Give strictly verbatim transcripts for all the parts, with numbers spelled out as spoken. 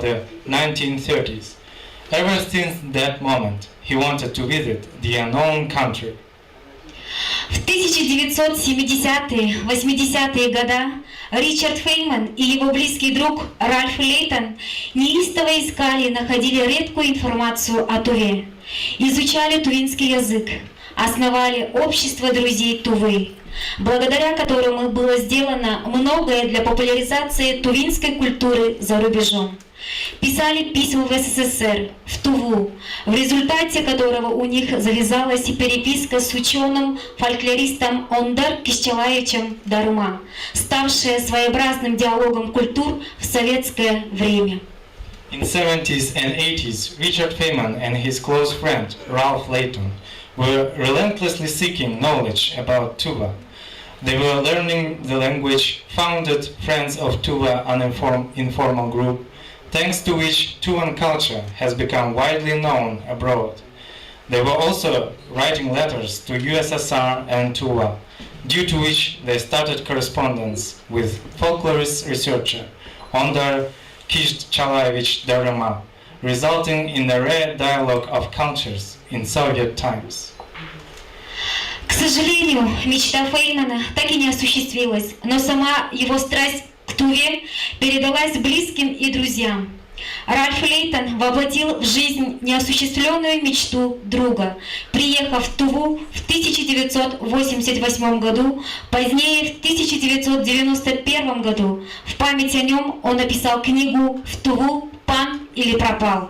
the nineteen thirties. Ever since that moment, he wanted to visit the unknown country. В тысяча девятьсот семидесятые, восьмидесятые года Ричард Фейман и его близкий друг Ральф Лейтон неистово искали и находили редкую информацию о Туве, изучали тувинский язык, основали Общество друзей Тувы, благодаря которому было сделано многое для популяризации тувинской культуры за рубежом. Писали письма в С С С Р, в Туву, в результате которого у них завязалась и переписка с ученым-фольклористом Ондар Кисчалаевичем Дарыма, ставшая своеобразным диалогом культур в советское время. In seventies and eighties, Richard Feynman and his close friend Ralph Layton were relentlessly seeking knowledge about Tuva. They were learning the language, founded Friends of Tuva, an inform- informal group, thanks to which Tuvan culture has become widely known abroad. They were also writing letters to U S S R and Tuva, due to which they started correspondence with folklorist researcher Ondar Kishchalaevich Daruma, resulting in the rare dialogue of cultures in Soviet times. К сожалению, мечта Фейнмана так и не осуществилась, но сама его страсть к Туве передалась близким и друзьям. Ральф Лейтон воплотил в жизнь неосуществленную мечту друга, приехав в Туву в тысяча девятьсот восемьдесят восьмом году, позднее в тысяча девятьсот девяносто первом году. В память о нем он написал книгу «В Туву, пан или пропал».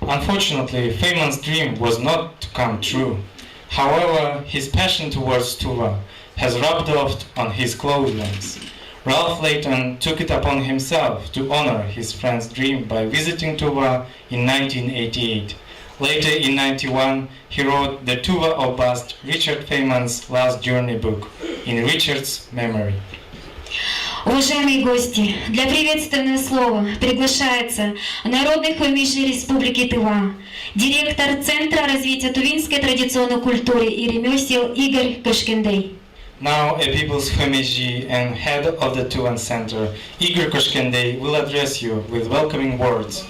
Unfortunately, Feynman's dream was not to come true. However, his passion towards Tuva has rubbed off on his close ones. Ralph Layton took it upon himself to honor his friend's dream by visiting Tuva in nineteen eighty-eight. Later in ninety-one, he wrote the Tuva Obast, Richard Feynman's last journey book, In Richard's Memory. Уважаемые гости, для приветственного слова приглашается народный хоймежи Республики Тыва, директор Центра развития тувинской традиционной культуры и ремёсел Игорь Кошкендей. Now a people's Homeji and head of the Tuvan Center, Igor Koshkendey, will address you with welcoming words.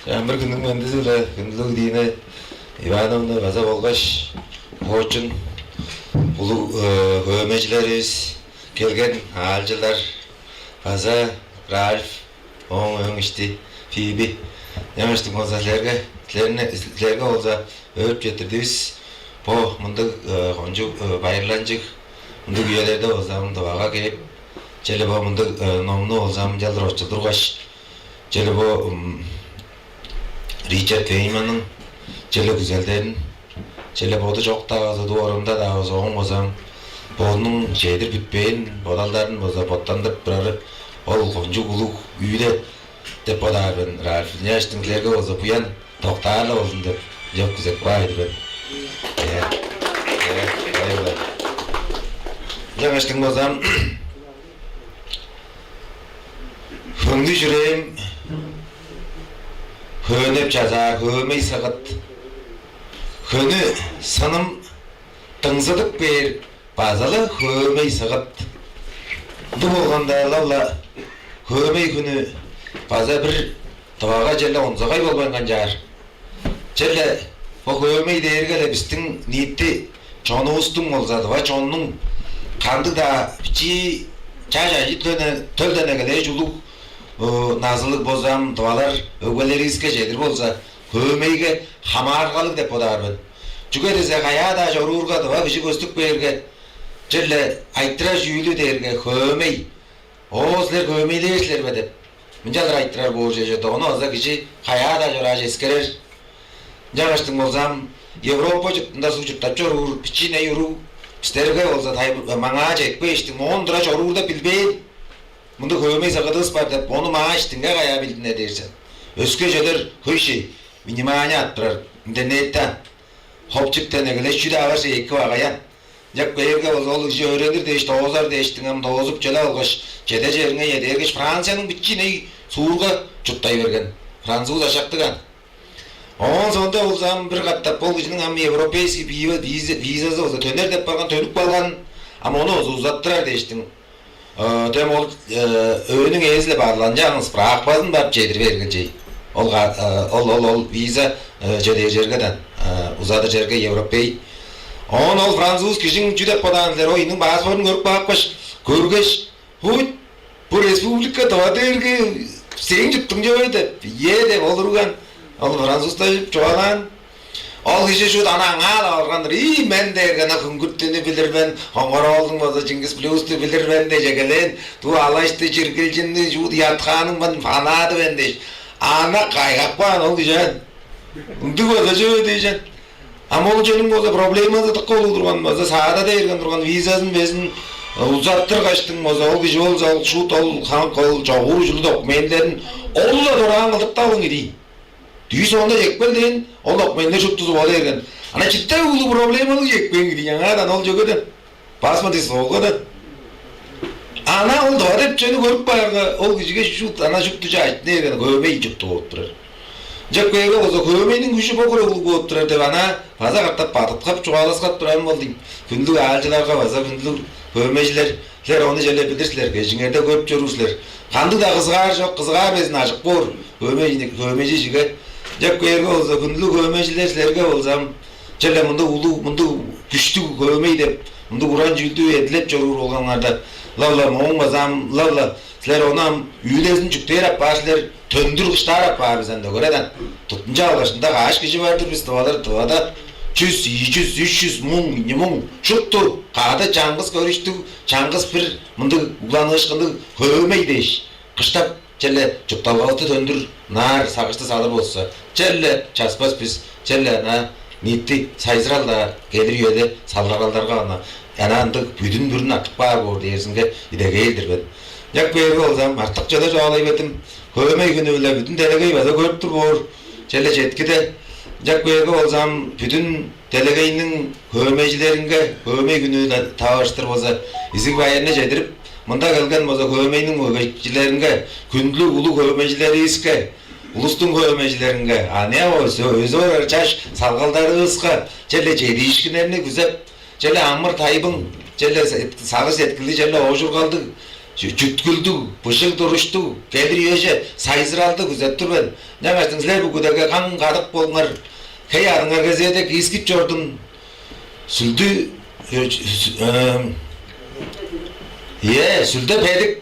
Чамбыр күнүң мендизи-биле, хүндүлүг Дина Ивановна база болгаш хоочун улуг, э, хөөмежилеривис, келген аалчылар база Ральф, ооң өң ишти Фиби. Ынчангаштың болза силерге, силерни, силерге болза өөрүп четтирдивис. Бо мындыг, э, кончуг, э, байырланчыг мындыг үелерде болза ам Тывага кээп, черле бо мындыг, э, номну болза ам ынчалдыр очулдургаш, черле бо, м, Ричард Фейнманның черле күзелдерин, черле боду чок-даа болза, дуу орунда-даа болза, ооң болза ам бодунуң чедир бүтпээн бодалдарын болза боттандырып турары, ол кончуг улуг үүле деп бодаар мен, Ральф. Ынчангаштың силерге болза буян доктаарлыг болзун деп, чок күзеп каар-дыр мен. Э, э, ой, ой. Ынчангаштың болза ам хөңнү чүрээм хөөнеп чазаар хөөмей сыгыт, хөнү сыным дыңзыдып бээр база-ла хөөмей сыгыт. Ындыг болганда-ла хөөмей хүнү база бир Тывага черле онзагай болбайн канчаар. Черле бо хөөмей дээрге-ле бистиң ниити чонувустуң болза, тыва чоннуң кандыг-даа бичии чаш ажы-төлден, төлден эгелээш улуг, э, назылыг болза ам, тывалар өгбелеривиске чедир болза, хөөмейге хамаарылгалыг деп бодаар мен. Чүге дизе каяа-даа чоруурга, тыва кижи көстүп кээрге, черле айтырар чүүлү дээрге хөөмей. «Оо, силер хөөмейлээр силер бе?» – деп, мынчалдыр айтырар боор чүве чорду. Ону база кижи каяа-даа чорааш эскерер. Ынчангаштың болза ам, Европа чуртунда суг чурттап чоруур бичии-не уруг бистерге болза, тай-, маңаа четпээштиң, моон тура чоруурда билбээн мындыг хөөмей сыгыдывыс бар деп, ону маа иштинге каяа билдине дээр сен. Өске чүвелер хөй-ши, внимание ап турар интернетте. Хопчуктан эгелеш чүү-даа бар-ши, эки багаян. Ынчап кээрге болза, ол кижи өөренир дээш, доозар дээштиң, ам доозуп чеде алгаш, чеде чериңге чеде бергеш, Францияның бичии-не суурга чурттай берген. Француз ашактыган. Оон соонда болза, ам бир катап ол кижиниң ам европейский виза, виза, визазы болза төнер деп барган, төнүп калган. Ам ону болза узаттырар дээштиң. Э, дем ол, э, өөнүң ээзи-ле барланчаан справказын барып чедирип бергил чей. Ол га- э, ол ол ол виза, э, чедер черге дан, э, узадыр черге европей. Оон ол француз кижиң чүү деп бодаан силер, ойнуң паспортун көрүп каапкаш, көргеш, хуть, бу республика тыва дээрге сээң чуттуң чүве деп, ийе деп олуруган. Ол французда чугаалаан. Ол кижи шуут ана аңаа-ла барган-дыр. «Ий, мен дээрге ана Хүңгүрттүнү билир мен, Коңгар-оолдуң база Чингис Плюсту билир мен» дээш эгелээн, дуу алашты, чиргилчинни, шуут ыяткааның мен фанады мен дээш. Ана кайгап каан ол кижи. Ындыг база чүве дээш. Ам ол чонуң база проблемазы дыка улуг турган, база саадада берген турган визазын безин узаттыргаштың база ол кижи болза ол шуут ол хамык ол чогуур ужурлуг документилерин ол-ла дораан кылдыртып алың идиин. Дүү соонда чекпел дээн, ол документилер шуптузу болу берген. Ана читте улуг проблемалыг чекпээн кидий, аңаадан ол чөгеден. Паспорт из Волгодан. Ана ол доо деп чөөнү көрүп каарга, ол кижиге шуут ана шупту чаачын эрген хөөмей чупту болуп турар. Ынчап кээрге болза хөөмейниң күжү бо кура улуг болуп турар деп ана база катап бадыткап чугааласкап турарым ол дейм. Хүндүлүг аалчыларга база хүндүлүг хөөмейжилер, силер ону черле билир силер, кежиңерде көрүп чоруур силер. Кандыг-даа кызыгаар чок, кызыгаар безин ажык боор. Хөөмей, хөөмейжи чиге. Ынчап кээрге болза хүндүлүг хөөмейжилер силерге болзам, черле мындыг улуг, мындыг күштүг хөөмей деп, мындыг уран чүүлдү эдилеп чоруур болгаңарда, ла-ла мооң база ам, ла-ла силер ону ам үүлезин чүктээр апаар силер, төндүр кыштаар апаар бис анда, көредан. Тутунча алгашында каш кижи бар-дыр бис, тывалар, тывада чүс, ийи чүс, үч чүс, муң, ийи муң, шупту кады чаңгыс көрүштүг, чаңгыс бир мындыг угланыышкындыг хөөмей дээш, кыштап черле чуртталгавысты төндүр наар сагышты салыр болза, черле часпас бис, черле ана ниити сайзырал-даа келир үеде салгыралдарга ана ана ындыг бүдүн бүрүн артып каар боор дээрзинге идегээр-дир мен. Ынчап кээрге болзам, артык чыда чугаалай бердим. Хөөмей хүнү-биле бүдүн делегей база көрүп тур боор. Черле четкиде. Ынчап кээрге болзам, бүдүн делегейниң хөөмейжилеринге хөөмей хүнү таварыштыр болза, изиг байырны чедирип, мында келген болза хөөмейниң хөөмейжилеринге, хүндүлүг улуг хөөмейжилеривиске, улустуң хөөмейжилеринге, аныяк өзү чаш салгалдарывыска черле чедиишкиннерни күзеп, черле амыр-тайбың, черле сагыш-сеткили черле оожургалдыг, чүткүлдүг, быжыг туруштуг, келир үеже сайзыралды күзеп тур мен. Ынчангаштың силер бүгүдеге каң кадык болуңар, хей адыңар кезээде киискип чордун. Сүлдү, э, э, э, э, сүлде бедик,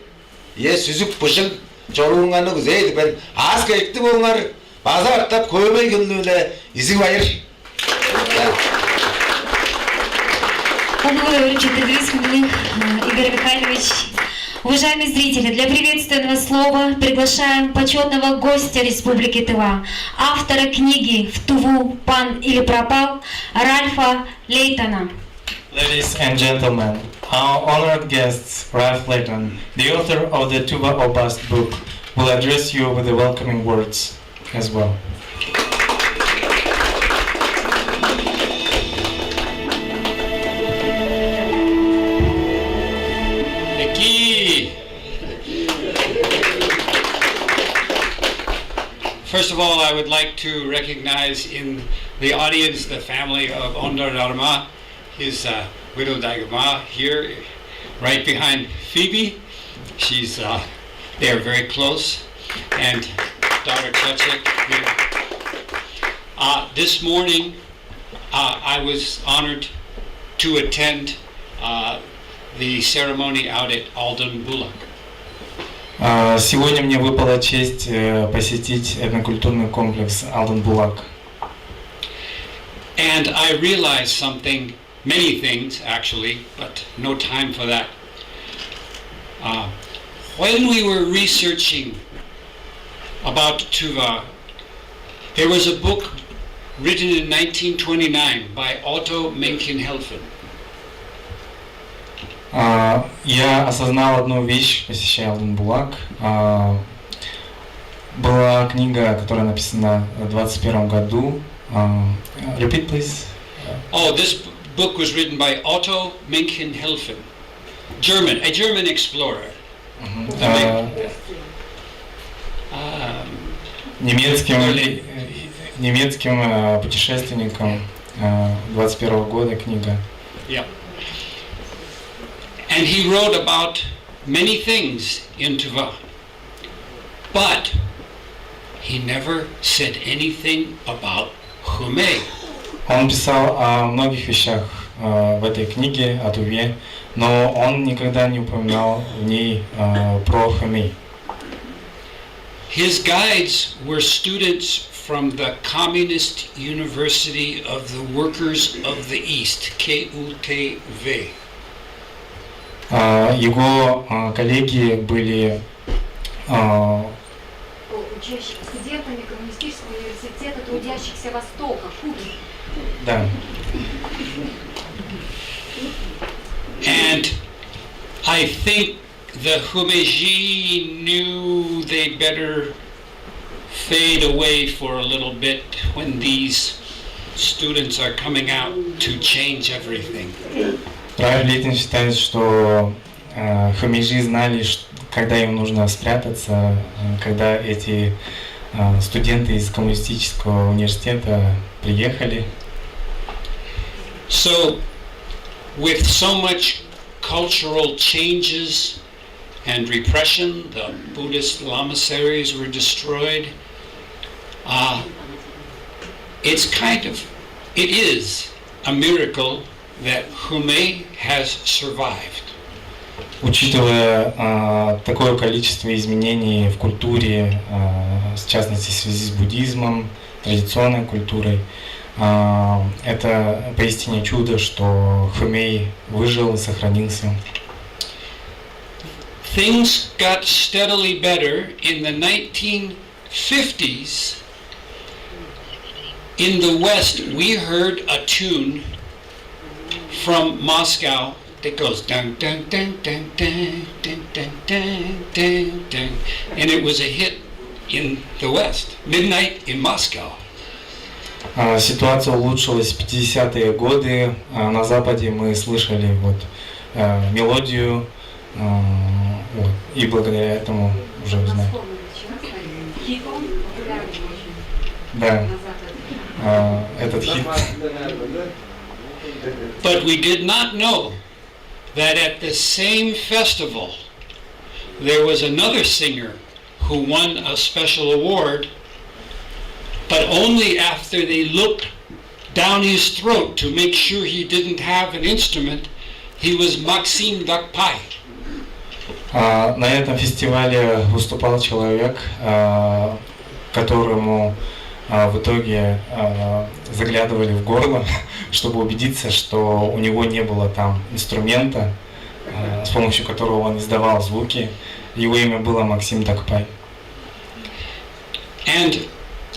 э, сүзүк быжыг чорууңарны күзээр-дир мен. Аас-кежиктиг болуңар, база катап хөөмей хүнү-биле изиг байыр. Улуг өөрүп четтирдивис, хүндүлүг, э, Игорь Михайлович. Уважаемые зрители, для приветственного слова приглашаем почетного гостя Республики Тыва, автора книги «В Туву, пан или пропал» Ральфа Лейтона. Ladies and gentlemen, our honored guests, Ralph Layton, the author of the Tuva or Bust book, will address you with the welcoming words as well. First of all, I would like to recognize in the audience the family of Ondar Dharma, his uh, widow Daigama here, right behind Phoebe. She's uh, they are very close, and daughter Chachik here. Uh, this morning, uh, I was honored to attend uh, the ceremony out at Aldan Bulak. А, Сегодня мне выпала честь э, посетить этнокультурный комплекс Алдын Булак. And I realized something, many things actually, but no time for that. Uh, when we were researching about Tuva, there was a book written in nineteen twenty-nine by Otto Mencken-Helfen. А, Я осознал одну вещь, посещая Алдын Булак. А, Была книга, которая написана в двадцать первом году. А, Repeat, please. Oh, this book was written by Otto Mencken-Helfen, German, a German explorer. Мгм. А, Um, Немецким, э, немецким э, путешественником э, двадцать первого года книга. Yeah. And he wrote about many things in Tuva, but he never said anything about Хумей. Он писал о многих вещах э, в этой книге о Туве, но он никогда не упоминал в ней э, про Хумей. His guides were students from the Communist University of the Workers of the East, K U T V. А, Его а, коллеги были а, О, учащих-, студентами Коммунистического университета трудящихся Востока, Кубы. Да. And I think the Humeji knew they better fade away for a little bit when these students are coming out to change everything. Правильно считает, что э, Хумейжи знали, ш- когда им нужно спрятаться, э, когда эти э, студенты из коммунистического университета приехали. So, with so much cultural changes and repression, the Buddhist lamaseries were destroyed. Uh, it's kind of, it is a miracle that Humei has survived. Учитывая а, такое количество изменений в культуре, а, в частности в связи с буддизмом, традиционной культурой, а, это поистине чудо, что Хумей выжил и сохранился. Things got steadily better in the nineteen fifties. In the West, we heard a tune from Moscow that goes dun dun dun dun dun dun dun dun dun dun, and it was a hit in the West. Midnight in Moscow. А, Ситуация улучшилась в пятидесятые годы. А, На Западе мы слышали вот э, мелодию, э, вот, и благодаря этому уже знаем. Да, э, этот хит. But we did not know that at the same festival, there was another singer who won a special award, but only after they looked down his throat to make sure he didn't have an instrument, he was Максим Дакпай. А, На этом фестивале выступал человек, а, которому а, в итоге а, заглядывали в горло, чтобы убедиться, что у него не было там инструмента, а, с помощью которого он издавал звуки. Его имя было Максим Дакпай. And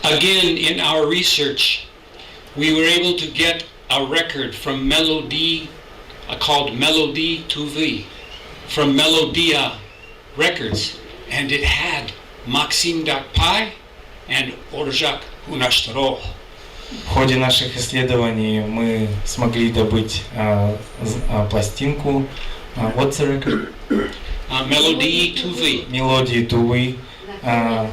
again, in our research, we were able to get a record from Melody, uh, called Melody Tuvi, from Melodia Records, and it had Максим Дакпай and Оржак Хунаштаро. В ходе наших исследований мы смогли добыть а, з- а, пластинку. А, what's the record? Uh, Melody Tuvi. Мелодии Тувы, а,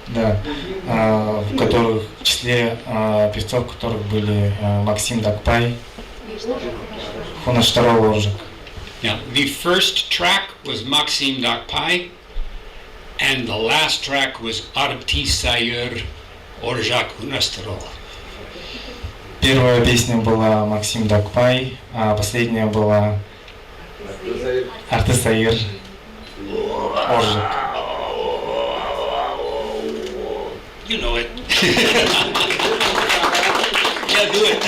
да, а, в которых в числе а, певцов, которых были а, Максим Дакпай, Хунаштаро Оржак. Now, the first track was Максим Дакпай, and the last track was Арти Сайыр Оржак Хунаштаро. Первая песня была Максим Дакпай, а последняя была Арты Сайыр Оржак. You know it. Yeah, do it.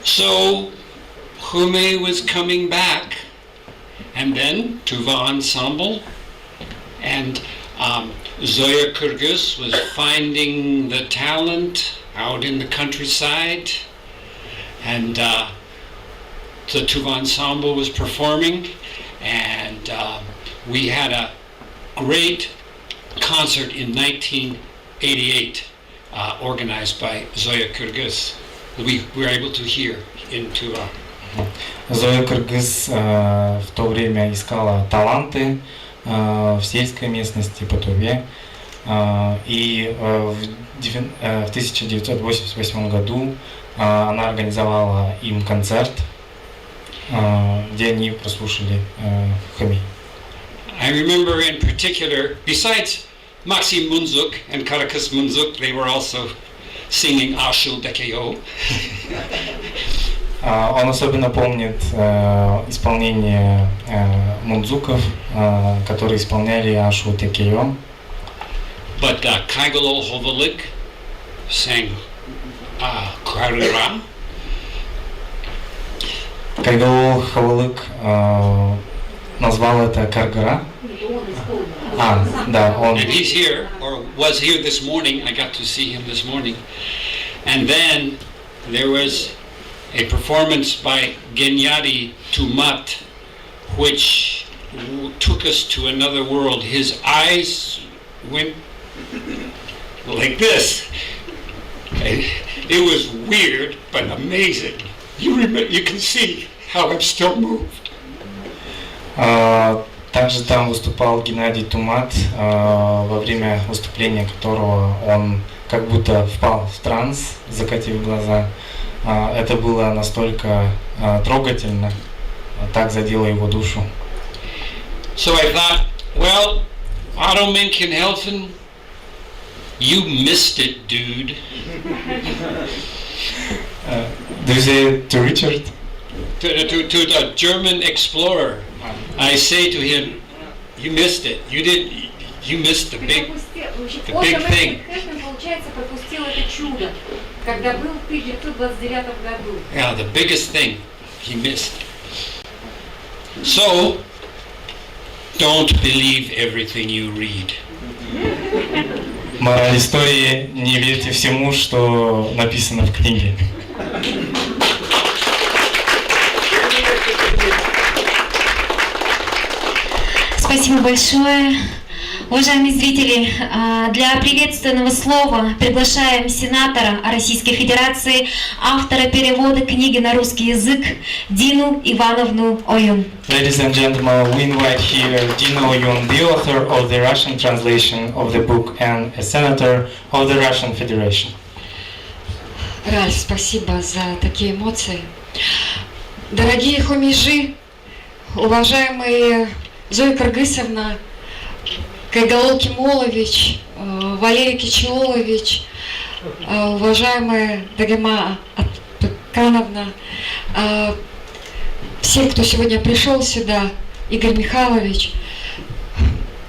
So, Hume was coming back, and then Tuva Ensemble, and um, Zoya Kyrgyz was finding the talent out in the countryside, and uh, the Tuva Ensemble was performing, and um, we had a great concert in nineteen eighty-eight, uh, organized by Zoya Kyrgyz. We were able to hear into. Uh, Зоя Кыргыз э, в то время искала таланты э, в сельской местности, по Туве. Э, и э, в, девян- э, в тысяча девятьсот восемьдесят восьмом году э, она организовала им концерт. а, где они прослушали э, Хомей. I remember in particular, besides Maxim Munzuk and Karakas Munzuk, they were also singing Ashul Dekeo. А, Он особенно помнит э, исполнение э, мунзуков, э, которые исполняли Ашу Текео. But uh, Kaigalo Hovalik sang uh, Karira. Кайгал Хавалык э, назвал это Каргара. А, да, он. And he's here, or was here this morning. I got to see him this morning. And then there was a performance by Genyadi Tumat, which w- took us to another world. His eyes went like this. It was weird, but amazing. You, rem- you can see how I'm still moved. А, Также там выступал Геннадий Тумат, а, во время выступления которого он как будто впал в транс, закатив глаза. А, Это было настолько а, трогательно, а, так задело его душу. So I thought, well, Otto Mencken Helfen, you missed it, dude. Do you say to Richard? To, to, to the German explorer, I say to him, you missed it. You did. You missed the big, the big thing. Получается, пропустил это чудо, когда был в тысяча девятьсот двадцать девятом году. Yeah, the biggest thing he missed. So, don't believe everything you read. Мораль истории: не верьте всему, что написано в книге. Спасибо большое. Уважаемые зрители, а, для приветственного слова приглашаем сенатора Российской Федерации, автора перевода книги на русский язык Дину Ивановну Оюн. Ladies and gentlemen, we invite here Dina Oyun, the author of the Russian translation of the book and a senator of the Russian Federation. Ральф, спасибо за такие эмоции. Дорогие хомижи, уважаемые Зоя Кыргысовна, Кайгалол Кимолович, э, Валерий Кичиолович, э, уважаемая Дагема Аткановна, э, все, кто сегодня пришел сюда, Игорь Михайлович,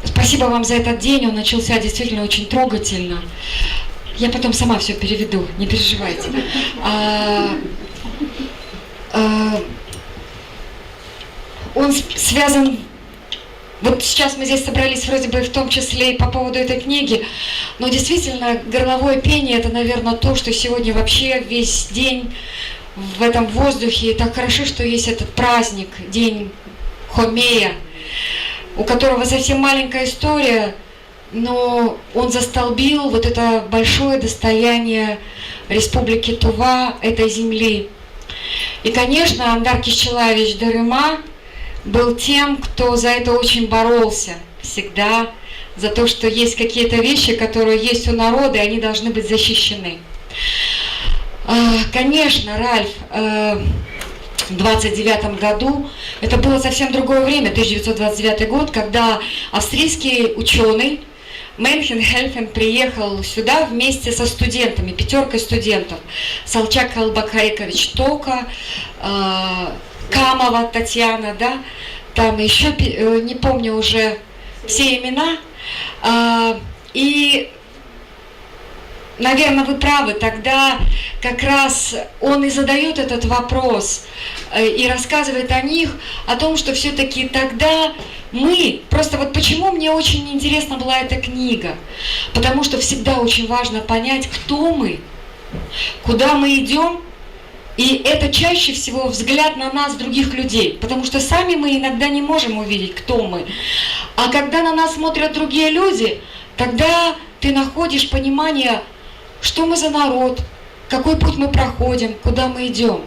спасибо вам за этот день, он начался действительно очень трогательно. Я потом сама все переведу, не переживайте. А, а, он с- связан... Вот сейчас мы здесь собрались вроде бы в том числе и по поводу этой книги, но действительно горловое пение — это, наверное, то, что сегодня вообще весь день в этом воздухе. И так хорошо, что есть этот праздник, День Хомея, у которого совсем маленькая история, но он застолбил вот это большое достояние Республики Тува, этой земли. И, конечно, Андар Кишчелаевич Дарыма был тем, кто за это очень боролся всегда, за то, что есть какие-то вещи, которые есть у народа, и они должны быть защищены. А, Конечно, Ральф, э, в двадцать девятом году, это было совсем другое время, тысяча девятьсот двадцать девятый год, когда австрийский ученый Менхен Хельфен приехал сюда вместе со студентами, пятеркой студентов. Салчак Албакарикович Тока, э, Камова Татьяна, да, там еще, пи- э, не помню уже все имена. А, И, наверное, вы правы, тогда как раз он и задает этот вопрос, э, и рассказывает о них, о том, что все-таки тогда мы... Просто вот почему мне очень интересна была эта книга? Потому что всегда очень важно понять, кто мы, куда мы идем, и это чаще всего взгляд на нас других людей, потому что сами мы иногда не можем увидеть, кто мы. А когда на нас смотрят другие люди, тогда ты находишь понимание, что мы за народ, какой путь мы проходим, куда мы идем.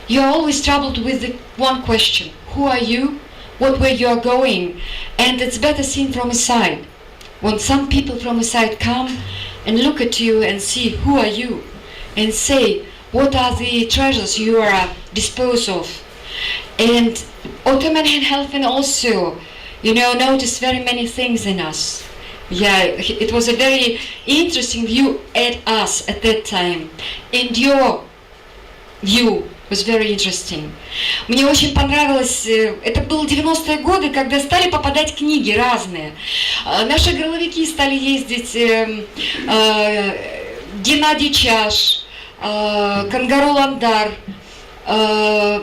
You are always troubled with the one question: who are you, what way you are going? And it's better seen from a side. When some people from a side come and look at you and see who are you, and say, what are the treasures you are dispose of? And Ottoman Hand Helping also, you know, noticed very many things in us. Yeah, it was a very interesting view at us at that time. And your view was very interesting. Мне очень понравилось, э, это был девяностые годы, когда стали попадать книги разные. А, наши горловики стали ездить, эм, э, Геннадий Чаш, э, Кангарул Андар, э,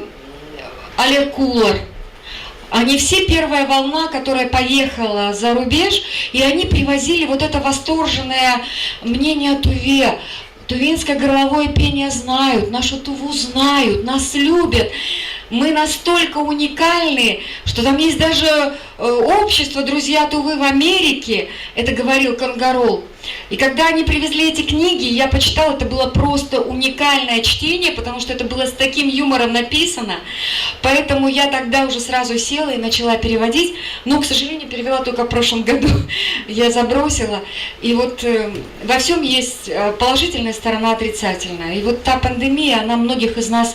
Олег Кулар. Они все первая волна, которая поехала за рубеж, и они привозили вот это восторженное мнение о Туве. Тувинское горловое пение знают, нашу Туву знают, нас любят. Мы настолько уникальны, что там есть даже, э, общество «Друзья Тувы» в Америке, это говорил Кангарул. И когда они привезли эти книги, я почитала, это было просто уникальное чтение, потому что это было с таким юмором написано. Поэтому я тогда уже сразу села и начала переводить. Но, к сожалению, перевела только в прошлом году. Я забросила. И вот, э, во всем есть, э, положительная сторона, отрицательная. И вот та пандемия, она многих из нас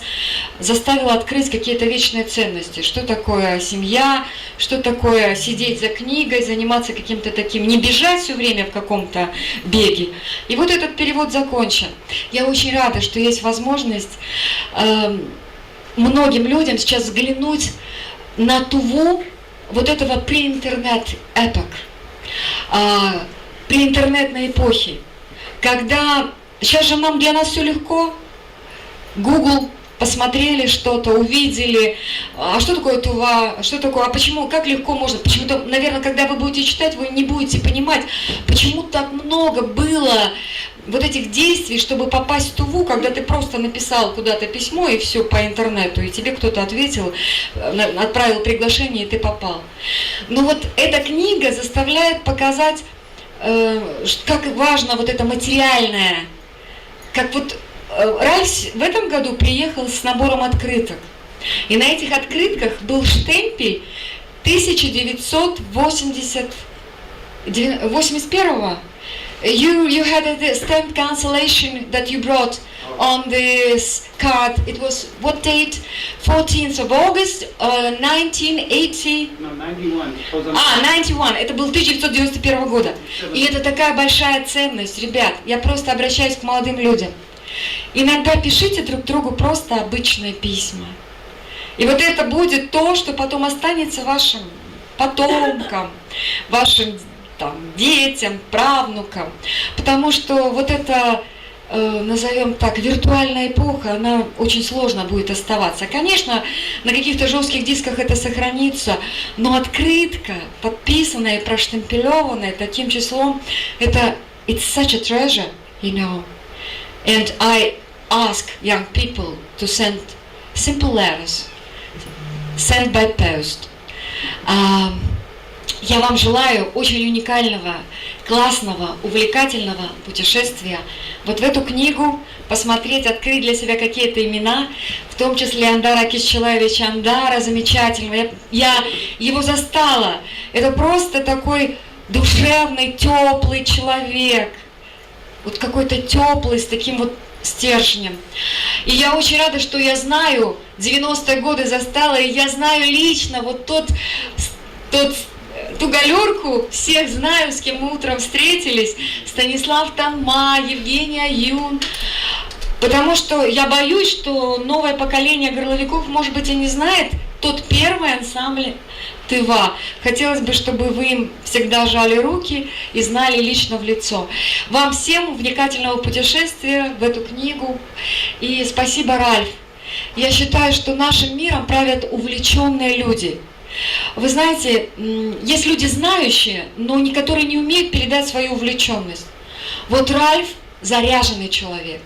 заставила открыть какие-то вечные ценности. Что такое семья, что такое сидеть за книгой, заниматься каким-то таким, не бежать все время в каком-то беге. И вот этот перевод закончен. Я очень рада, что есть возможность, эм, многим людям сейчас взглянуть на Туву вот этого pre-internet epoch, а, преинтернетной эпохи, когда сейчас же нам, для нас все легко. Google, посмотрели что-то, увидели. А что такое Тува? Что такое? А почему? Как легко можно? Почему-то, наверное, когда вы будете читать, вы не будете понимать, почему так много было вот этих действий, чтобы попасть в Туву, когда ты просто написал куда-то письмо и все по интернету, и тебе кто-то ответил, э, на- отправил приглашение, и ты попал. Ну вот эта книга заставляет показать, э, ш- как важно вот это материальное. Как вот, э, Ральф с- в этом году приехал с набором открыток. И на этих открытках был штемпель тысяча девятьсот восемьдесят, восемьдесят первого. You, you had a stamp cancellation that you brought on this card. It was what date? Fourteenth of August, uh, nineteen eighty. No, ninety-one. А, ninety-one. Это был тысяча девятьсот девяносто первого года. И это такая большая ценность, ребят. Я просто обращаюсь к молодым людям. Иногда пишите друг другу просто обычные письма. И вот это будет то, что потом останется вашим потомкам, вашим там детям, правнукам. Потому что вот эта, э, назовём так, виртуальная эпоха, она очень сложно будет оставаться. Конечно, на каких-то жёстких дисках это сохранится, но открытка, подписанная и проштемпелёванная таким числом, это, it's such a treasure, you know. And I ask young people to send simple letters, sent by post. А, я вам желаю очень уникального, классного, увлекательного путешествия. Вот в эту книгу посмотреть, открыть для себя какие-то имена, в том числе Андара Кисчелаевича Андара, замечательного. Я, я его застала. Это просто такой душевный, теплый человек. Вот какой-то теплый, с таким вот стержнем. И я очень рада, что я знаю, девяностые годы застала, и я знаю лично вот тот, тот, ту галёрку, всех знаю, с кем мы утром встретились, Станислав Танма, Евгения Юн. Потому что я боюсь, что новое поколение горловиков, может быть, и не знает тот первый ансамбль «Тыва». Хотелось бы, чтобы вы им всегда жали руки и знали лично в лицо. Вам всем увлекательного путешествия в эту книгу. И спасибо, Ральф. Я считаю, что нашим миром правят увлечённые люди. Вы знаете, м, есть люди знающие, но не, которые не умеют передать свою увлечённость. Вот Ральф — заряженный человек.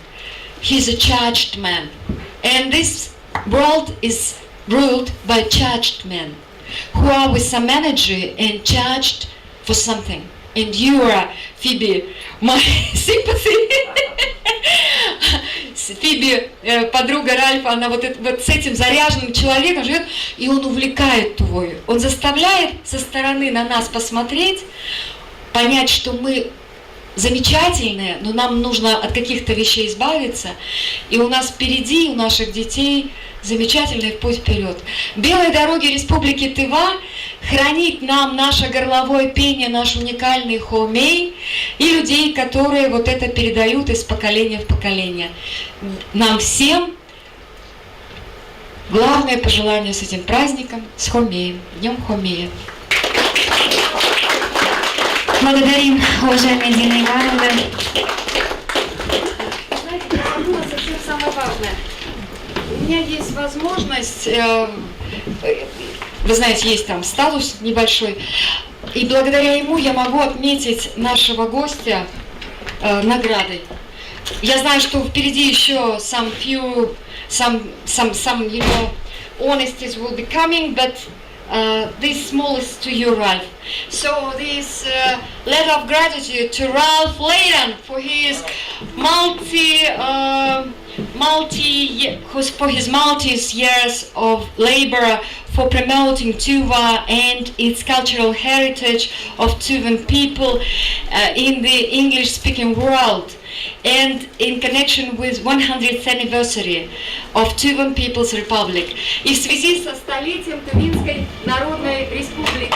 He's a charged man. And this world is ruled by charged men who are with some energy and charged for something. And you are, Фиби, my sympathy. С- Фиби, э, подруга Ральфа, она вот, эт- вот с этим заряженным человеком живёт, и он увлекает Тувой. Он заставляет со стороны на нас посмотреть, понять, что мы замечательные, но нам нужно от каких-то вещей избавиться. И у нас впереди, у наших детей замечательный путь вперед. Белые дороги Республики Тыва хранит нам наше горловое пение, наш уникальный хомей и людей, которые вот это передают из поколения в поколение. Нам всем главное пожелание с этим праздником, с Хомеем, Днём Хомея. Благодарим, уважаемая Дина Ивановна. Знаете, я забыла совсем самое важное. У меня есть возможность, э, э, вы знаете, есть там статус небольшой, и благодаря ему я могу отметить нашего гостя э, наградой. Я знаю, что впереди еще some few, some, some, some, you know, honesties will be coming, but uh, this small is to you, Ralph. So this uh, letter of gratitude to Ralph Layton for his multi, uh, multi, who's- for his multi years of labor for promoting Tuva and its cultural heritage of Tuvan people uh, in the English-speaking world and in connection with one hundredth anniversary of Tuvan People's Republic и в связи со столетием Тувинской Народной Республики.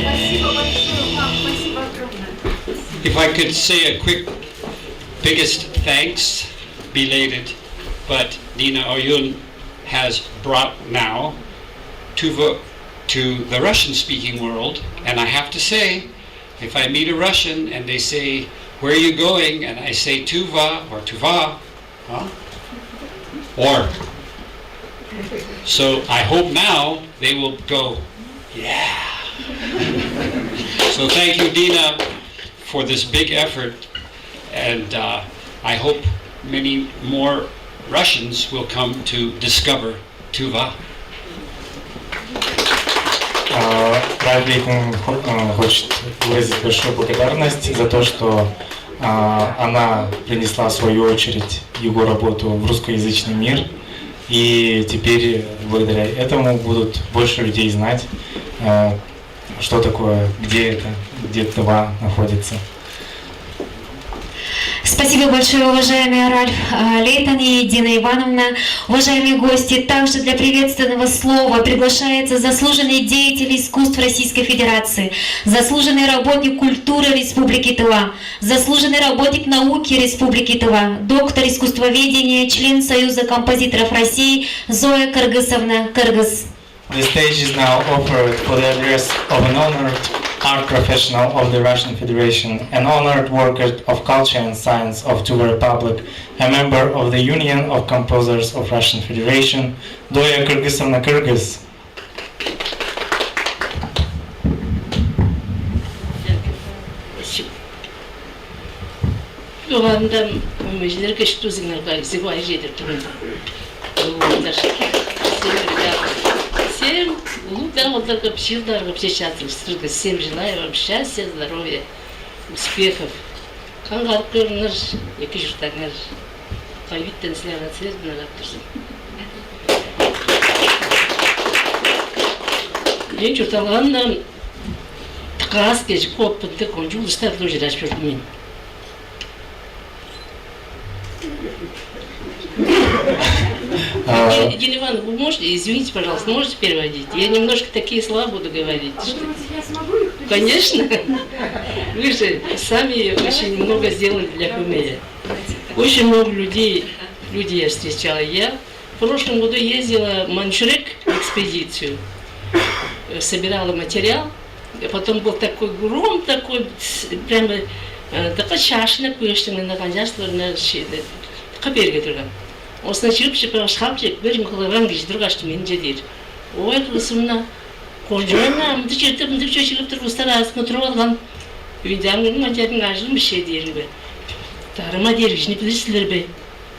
Спасибо большое вам, спасибо огромное. If I could say a quick, biggest thanks, belated, but Dina Oyun has brought now Tuva to the Russian-speaking world, and I have to say, if I meet a Russian and they say, "Where are you going?" and I say, "Tuva" or "Tuva," huh? Or, so I hope now they will go, "Yeah." So thank you, Dina, for this big effort, and uh, I hope many more Russians will come to discover Tuva. А, Ральф Лейтон хо- э, хочет выразить большую благодарность за то, что а, она принесла, в свою очередь, его работу в русскоязычный мир. И теперь, благодаря этому, будут больше людей знать, а, что такое, где это, где Тыва находится. Спасибо большое, уважаемый Ральф э, Лейтон и Дина Ивановна. Уважаемые гости, также для приветственного слова приглашается заслуженный деятель искусств Российской Федерации, заслуженный работник культуры Республики Тыва, заслуженный работник науки Республики Тыва, доктор искусствоведения, член Союза композиторов России Зоя Кыргысовна Кыргыс. The stage is now offered for the address of an honored art professional of the Russian Federation, an honored worker of culture and science of Tuva Republic, a member of the Union of Composers of Russian Federation, Doya Kyrgyzovna Kyrgyz. Дугаарында мөмежилерге шуптузуңарга зигуай чедирип тур мен. Улуундар. Сен улуг-даа болдарга, бичии-даа болдарга, биче чаатырыштыргы. Всем желаю вам счастья, здоровья, успехов. Каңгадып көрүңер, эки чурттаңар. Кайбиттен силер силерден арап турзун. Мен чуртталганда каас кежик кооп мындыг кончуг улустар-биле ужурашып чордум мен. Елена Ивановна, вы можете, извините, пожалуйста, можете переводить? Я немножко такие слова буду говорить. Что... Конечно. Вы же сами очень много сделали для Хумея. Очень много людей, людей я встречала. Я в прошлом году ездила в Манчжурек в экспедицию. Собирала материал. Потом был такой гром, такой, прямо такой чаашынып көөштүң, ында канчаарсыларына кып эрге турган. Осна чыып чыпкаш, хап чек бир кылырган кижи тургаш, менче дээр: «Ой, кызымна, кончуурна мындыг черде мындыг чөй чыгып тур, улустар аазынга туруп алган. Үйдең мынчаның ажылым бишээ дээримге, дарыма дээр кижини билир силер бе?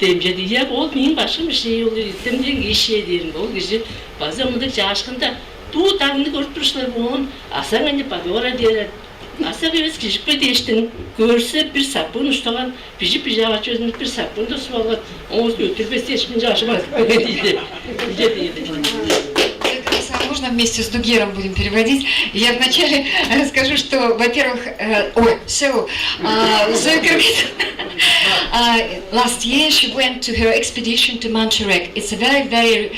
Демче дия ол мээң башкым бишээ, ол эртемден кижи дээримге, ол кижи база мындыг чаашкында дуу дагны көрүп туруш силер, оон асаң ынча бадыора дээр. Асак эвес кижипке дээштиң, көрсе бир сапыын уштаган, бижип бижаавачы өзүнү бир сапыын тосуп алган, оон өттүрбес дээш мынча ажып алып берген диди. Ынча диди. Как раз, а можно вместе с Дугером будем переводить? Я вначале расскажу, что, во-первых, э, ой, so, uh, Zoe Kirby, uh, last year she went to her expedition to Mancharak. It's a very, very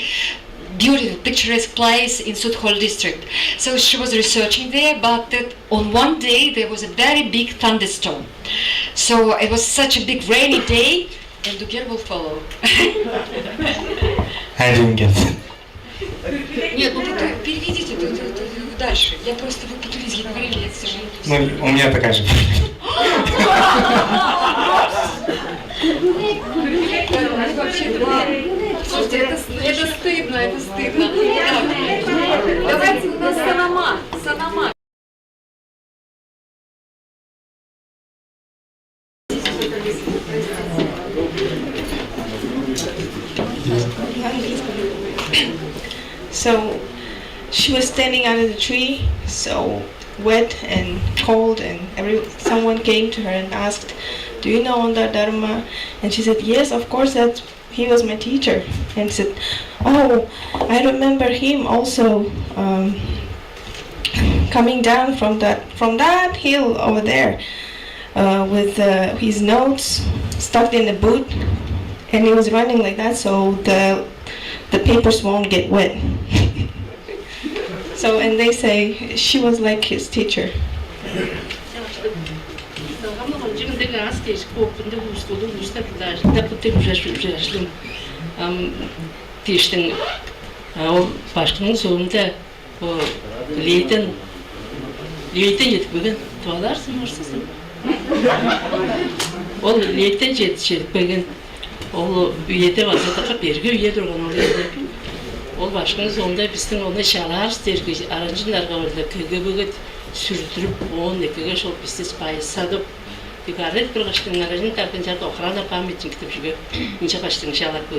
beautiful, picturesque place in Sud-Khol district. So she was researching there, but that on one day there was a very big thunderstorm. So it was such a big rainy day, and Дугер will follow. I didn't get it. Нет, ну вы переведите дальше. Я просто, вы по-турецки говорили, я, к сожалению, не... Ну, у меня такая же проблема. Слушайте, это, это стыдно, это стыдно. Давайте у нас Санама. Санама. So she was standing under the tree, so wet and cold, and every someone came to her and asked, "Do you know Ondar Dharma?" And she said, "Yes, of course, that's he was my teacher." And said, "Oh, I remember him also, um, coming down from that from that hill over there, uh, with uh, his nose stuck in the boot, and he was running like that, so the the papers won't get wet." So, and they say she was like his teacher. Ам дээштиң, ол башкының соонда, о, Лейден, Лейден чедип келген, туалаар сымарсызым. Ол Лейден чедип келген. Ол үеде база дыка берге үе турган ол үеде. Ол башкының соонда бистиң ону чалаарывыс дээрге, аранчын дарга-биле КГБ-ге сүрдүрүп, оон эккелгеш, ол бисти байысадып, дигарет бир каштың аранчын дарган чарда охрана памятник деп чүве, ынча каштың чалап бо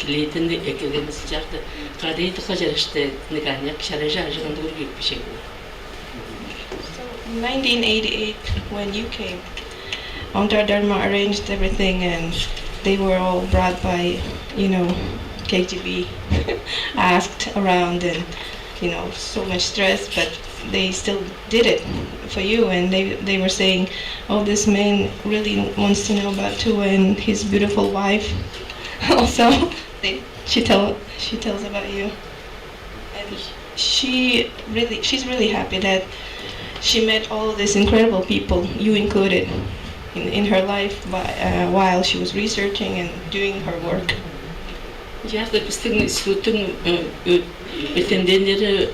Лейдени эккелгенивис чарда кадыйдыкка чарышты, ниганяк чарыжы ажыгандыгыр кирип бижек. So, in nineteen eighty-eight, when you came, Ondar Dharma arranged everything, and they were all brought by, you know, KGB, asked around, and, you know, so much stress, but they still did it for you, and they, they were saying, "Oh, this man really wants to know about Tuva and his beautiful wife." Also, they, she tell she tells about you. And she really, she's really happy that she met all these incredible people, you included, in, in her life, uh, while she was researching and doing her work. Чарда бистиң институттуң эртемденнери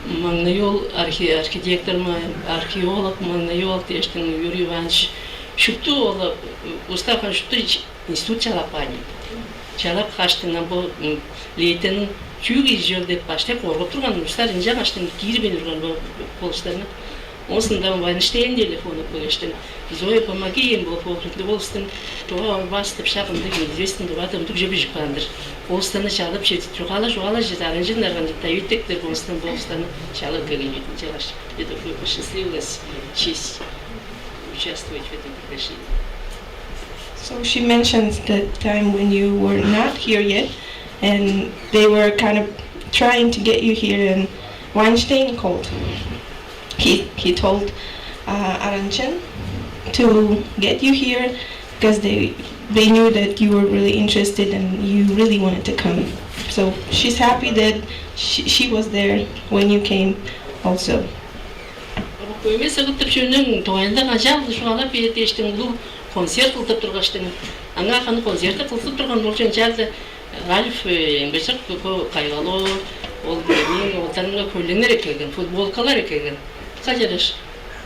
Маңнай-оол архи-, архитектор, ма-, археолог Маңнай-оол дээштиң Юрий Иванович, шупту ол, Устафа, шупту институт чалап каан ийик. Чалап кааштың, ам бо Лейтенниң чүү кижи чүвел деп баштай коргуп турган улустар, ынчангаштың киирбейн турган бо болуштарны. Оозунда Вайнштейн телефоннап келгештиң: «Зоя, помоги им, бо болуштуң, тыва ойбас деп шак ындыг неизвестный, тыва дымдыг чүве бижип каан-дыр. Болуштарны чалып чедип, чугаала, чугаала чеди, аранчын арган чыпта, өттектер болуштан, болуштарны чалып келген ийик, ынчангаш. Это счастливая честь участвовать в этом приглашении». So she mentions the time when you were not here yet, and they were kind of trying to get you here, and Weinstein called. He, he told uh, Aranchen to get you here because they, they knew that you were really interested and you really wanted to come. So she's happy that she, she was there when you came also. Көмес ыгыттып чүвениң дугайында канчаар чугаалап бээр дээштиң, улуг концерт кылдып тургаштың, аңаа ханы концерт кылдып турган болчу, ынчаарда Ральф, э, Эмбежик, бо Кайгалы, ол мээң оолдарымга көлеңнер эккелген, футболкалар эккелген. Качарыш.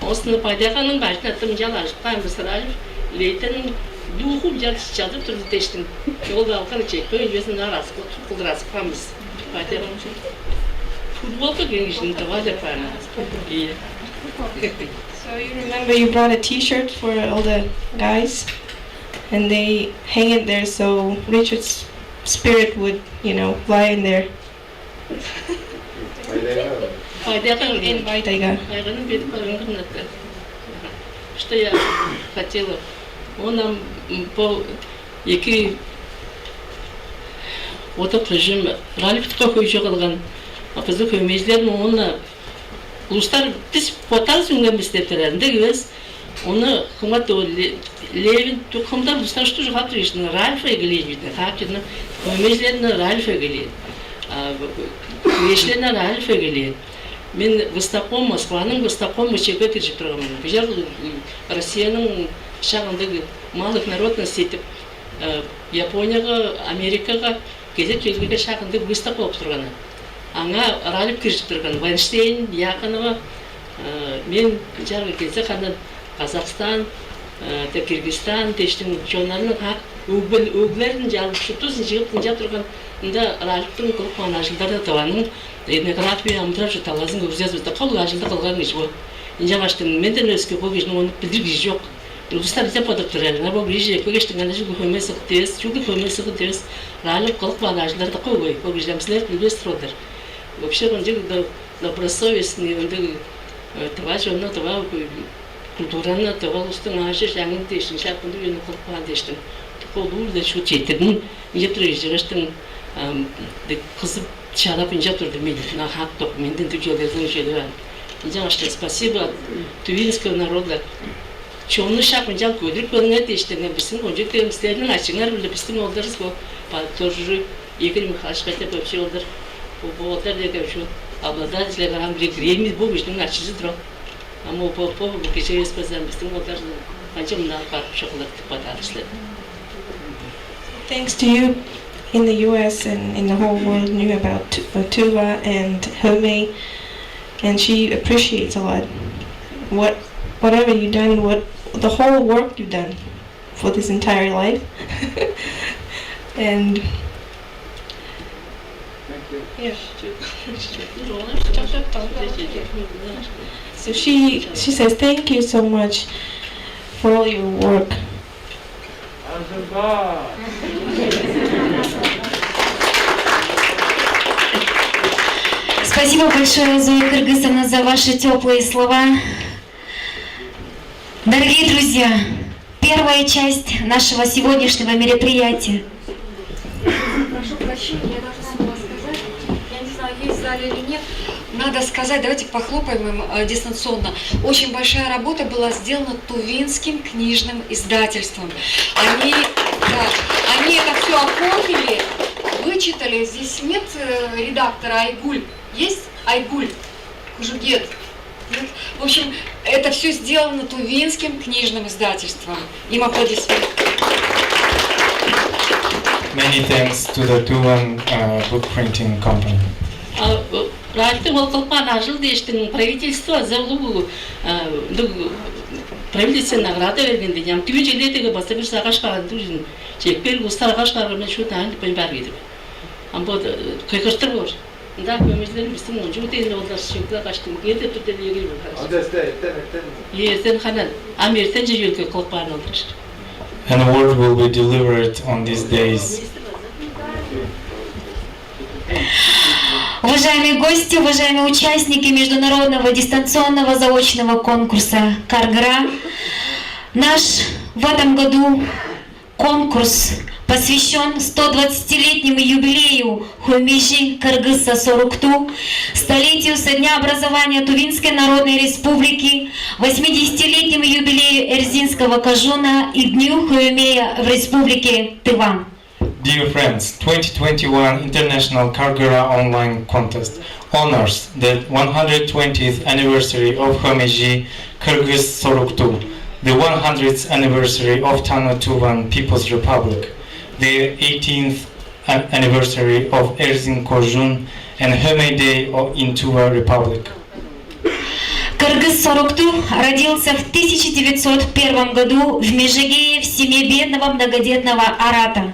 Оостун Падяганың бажын аттым, ынчаар ажып каан бис, Ральф, Лейтенниң духу ынчаар чадып турду дээштиң. Ол алган чекпе үезин ынаар азып, кылдыр азып каан бис. Падяганың футболка киген кижини тыва деп каан. Ийе. So you remember you brought a T-shirt for all the guys, and they hang it there so Richard's spirit would, you know, fly in there. Байдайга. Байдайга. Инвайт айга. Айганың бедип барган кырнатты. Что я хотела? Он нам, м, по эки оток режим ралифтка хөйжү кылган. А бизде хөөмейжилер ону улустар бис потал сүнген бис деп турар. Ындыг эвес. Ону хумат ол Левин тукумда улустар что же хап турган Ральф эгелээн виде. Хап жана хөөмейжилерин Ральф эгелээн. А эшлерин Ральф эгелээн. Мен выставком, Москваның выставком чеге киржип турган мен. Бижер Россияның шагындыг малых народностей деп Японияга, Америкага кезек келгенге шагындыг выставка болуп турганы. Аңаа ыралып киржип турган Вайнштейн, Яхонова, мен чаргы кезек андан Казахстан, Киргизстан дештиң чоннарның өглерин жалып шуптузун чыгып тынчап турган ында ыралыктың кылып каан ажылдары Тываның этнография амыдырап чуртталгазын көргүзер кол ажылды кылган кижи бо. Ынчангаштың менден өске бо кижини ону билир кижи чок. Улустар деп бодап турар. Ына бо кижи экпегештиң ана чүглү хөме сыгыт эвес, чүглү хөме сыгыт эвес. Ыралып кылып каан ажылдарды кой бо кижиден силер билбес турган-дыр. Вообще ынча добросовестный ындыг тыва чонну тыва культураны тыва улустуң аажы жаңын дээшин шапкынды үйүнү кылып каан дээштиң. Колдуу-биле шут четтирдим. Ынча тура ижигаштың кызып чалап ынча турду мен. На хак документин түгелерден чөлүп ан. Ынча ашты спасибо тувинского народа. Чонну шак ынча көдүрүп көрүңер дээштиң. Биздин кончук демистердин ачыңар биле биздин олдарыс бо. Тоже Игорь Михайлович хотя бы вообще олдар. Бо олдар деге ушу обладатель гран-при греми бу биздин ачызы турак. Ама бо бо бу кичи эвес базан биздин олдар канча мынаа барып чогулар деп бадаар силер. Thanks to you, in the U S and in the whole world knew about Tu- uh, Tuva and Home, and she appreciates a lot what whatever you done, what the whole work you done for this entire life. And yeah. So she she says thank you so much for all your work. Спасибо большое, Зоя Кыргызовна, за ваши теплые слова. Дорогие друзья, первая часть нашего сегодняшнего мероприятия. Прошу прощения, я должна была сказать, я не знаю, есть в зале или нет, надо сказать, давайте похлопаем им э, дистанционно. Очень большая работа была сделана Тувинским книжным издательством. Они, да, они это все оформили, вычитали. Здесь нет э, редактора Айгуль. Есть Айгуль? Кужугет. Нет? В общем, это все сделано Тувинским книжным издательством. Им аплодисменты. Many thanks to the Tuvan uh, book printing company. Ральфтың ол кылып каан ажыл дээштиң правительство за улуг правительственная награда бергенде ям түбүн чегледеги база бир сагаш каан түзүн чекпер улустар агаш каарга мен шуут аан бен бар кедип. Ам бо кыйгыртыр боор. Ында көмүзлер биздин он жуут ээн олдар шыгда каштым. Кээде бүтен эгил болгар. Анда эсте эртен эртен. Эртен ханан. Ам эртен же жөлгө кылып баан олдар. An award will be delivered on these days. Уважаемые гости, уважаемые участники международного дистанционного заочного конкурса «Каргыра», наш в этом году конкурс посвящен сто двадцатилетнему юбилею Хоймежи Кыргызса Сорукту, столетию со дня образования Тувинской Народной Республики, восьмидесятилетнему юбилею Эрзинского кожуна и Дню Хоймея в Республике Тыва. Dear friends, twenty twenty-one International Kargara Online Contest honors the one hundred twentieth anniversary of Homeji Kyrgyz Soruktu, the one hundredth anniversary of Tano Tuvan People's Republic, the eighteenth an- anniversary of Erzin Korjun and Home Day o- in Tuva Republic. Кыргыз Сорукту родился в тысяча девятьсот первом году в Межигее в семье бедного многодетного арата.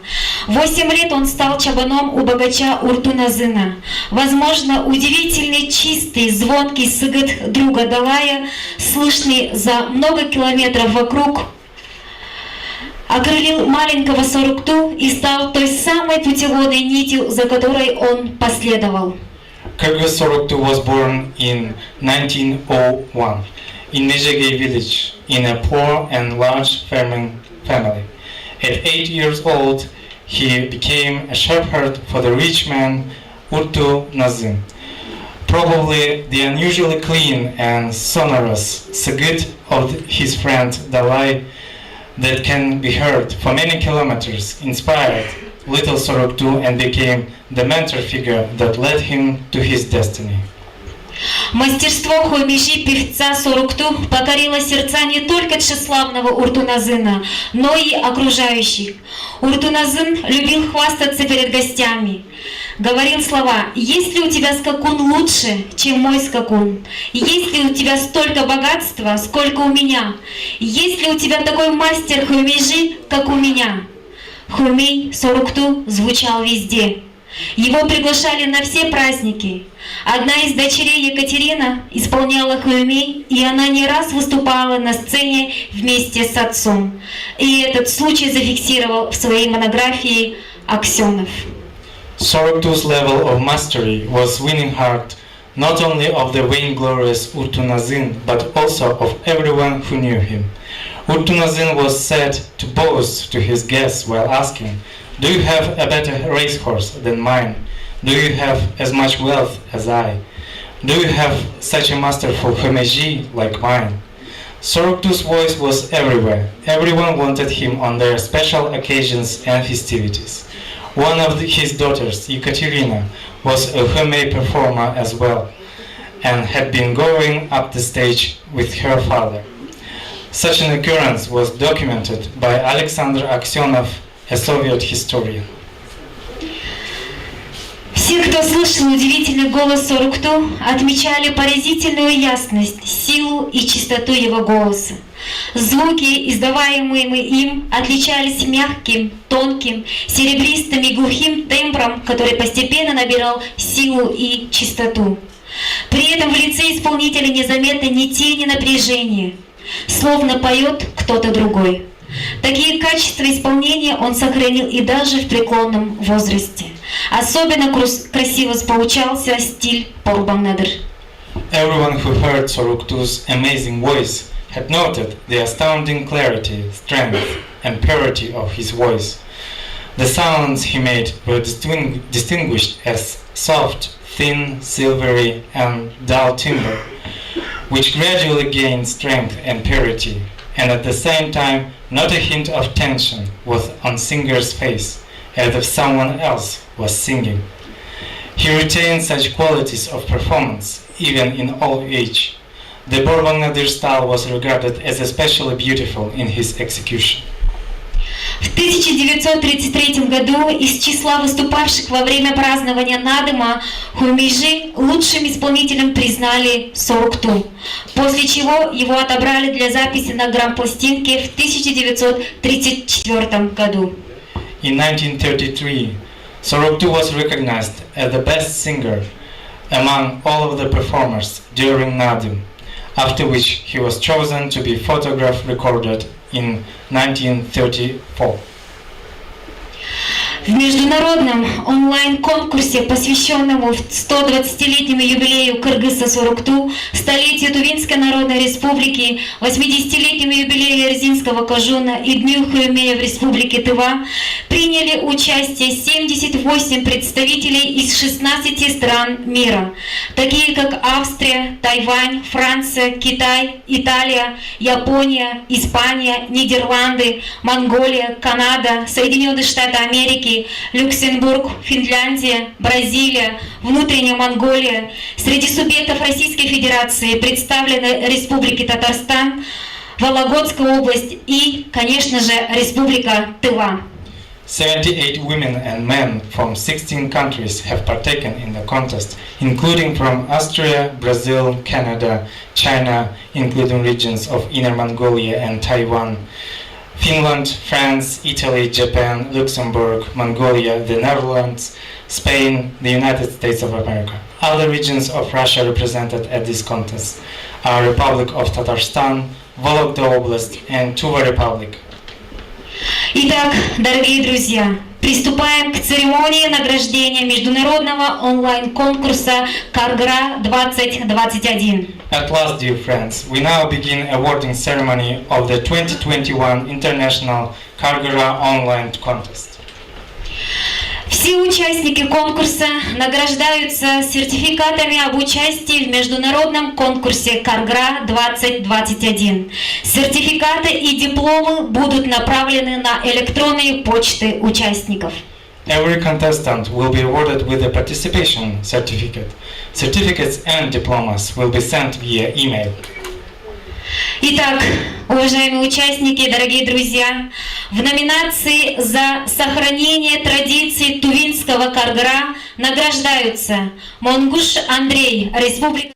Восемь лет он стал чабаном у богача Уртуназына. Возможно, удивительный, чистый, звонкий сыгыт друга Далая, слышный за много километров вокруг, окрылил маленького Сорукту и стал той самой путеводной нитью, за которой он последовал. Kyrgyz Soroktu was born in nineteen oh one in Mejegey village in a poor and large farming family. At eight years old, he became a shepherd for the rich man Urtu Nazim. Probably the unusually clean and sonorous sagit of his friend Dalai that can be heard for many kilometers inspired little Soroktu and became the mentor figure that led him to his destiny. Мастерство хуймежи певца Сорукту покорило сердца не только тщеславного Уртуназына, но и окружающих. Уртуназын любил хвастаться перед гостями. Говорил слова: «Есть ли у тебя скакун лучше, чем мой скакун? Есть ли у тебя столько богатства, сколько у меня? Есть ли у тебя такой мастер хуймежи, как у меня?» Хуймей Сорукту звучал везде. Его приглашали на все праздники. Одна из дочерей, Екатерина, исполняла хуймей, и она не раз выступала на сцене вместе с отцом. И этот случай зафиксировал в своей монографии Аксёнов. Soroktu's level of mastery was winning heart not only of the vainglorious Urtunazin, but also of everyone who knew him. Urtunazin was said to boast to his guests while asking, "Do you have a better racehorse than mine? Do you have as much wealth as I? Do you have such a masterful Homeji like mine?" Soroktu's voice was everywhere. Everyone wanted him on their special occasions and festivities. One of the- his daughters, Ekaterina, was a Homei performer as well and had been going up the stage with her father. Such an occurrence was documented by Alexander Aksyonov, a Soviet historian. Все, кто слышал удивительный голос Сорукту, отмечали поразительную ясность, силу и чистоту его голоса. Звуки, издаваемые им, отличались мягким, тонким, серебристым и глухим тембром, который постепенно набирал силу и чистоту. При этом в лице исполнителя незаметно ни тени напряжения, словно поёт кто-то другой. Такие качества исполнения он сохранил и даже в преклонном возрасте. Особенно крус- красиво получался стиль Борбангнадыр. Everyone who heard Soruktu's amazing voice had noted the astounding clarity, strength, and purity of his voice. The sounds he made were distingu- distinguished as soft, thin, silvery, and dull timbre, which gradually gained strength and purity, and at the same time, not a hint of tension was on singer's face, as if someone else was singing. He retained such qualities of performance even in old age. The Borbangnadir style was regarded as especially beautiful in his execution. В тысяча девятьсот тридцать третьем году из числа выступавших во время празднования Надыма Хумижи лучшим исполнителем признали Сорукту, после чего его отобрали для записи на грампластинке в тысяча девятьсот тридцать четвёртом году. In nineteen thirty-three, Soroktu was recognized as the best singer among all of the performers during Nadim, after which he was chosen to be photograph recorded in nineteen thirty-four. В международном онлайн-конкурсе, посвящённому сто двадцатилетнему юбилею Кыргыза Сорукту, столетию Тувинской Народной Республики, восьмидесятилетнему юбилею Эрзинского кожуна и Дню Хуэмея в Республике Тыва, приняли участие семьдесят восемь представителей из шестнадцати стран мира, такие как Австрия, Тайвань, Франция, Китай, Италия, Япония, Испания, Нидерланды, Монголия, Канада, Соединённые Штаты Америки, Люксембург, Финляндия, Бразилия, Внутренняя Монголия. Среди субъектов Российской Федерации представлены Республики Татарстан, Вологодская область и, конечно же, Республика Тыва. Seventy-eight women and men from sixteen countries have partaken in the contest, including from Austria, Brazil, Canada, China, including regions of Inner Mongolia and Taiwan, Finland, France, Italy, Japan, Luxembourg, Mongolia, the Netherlands, Spain, the United States of America. Other regions of Russia represented at this contest are Republic of Tatarstan, Vologda Oblast, and Tuva Republic. Итак, дорогие друзья, приступаем к церемонии награждения международного онлайн-конкурса «Каргыра двадцать двадцать один». At last, dear friends, we now begin awarding ceremony of the twenty twenty-one International Каргыра Online Contest. Все участники конкурса награждаются сертификатами об участии в международном конкурсе «Каргыра двадцать двадцать один». Сертификаты и дипломы будут направлены на электронные почты участников. Every contestant will be awarded with a participation certificate. Certificates and diplomas will be sent via email. Итак, уважаемые участники, дорогие друзья, в номинации «За сохранение традиций тувинского каргыра» награждаются Монгуш Андрей, Республика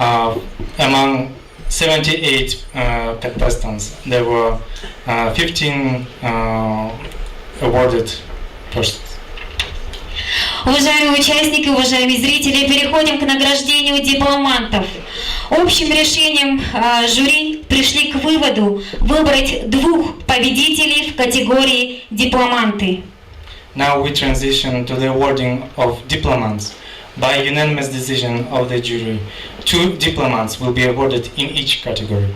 Uh, among seventy-eight uh, contestants, there were uh, fifteen uh, awarded persons. Уважаемые участники, уважаемые зрители, переходим к награждению дипломантов. Общим решением э, жюри пришли к выводу выбрать двух победителей в категории дипломанты. Now we transition to the awarding of diplomants. By unanimous decision of the jury, two diplomants will be awarded in each category.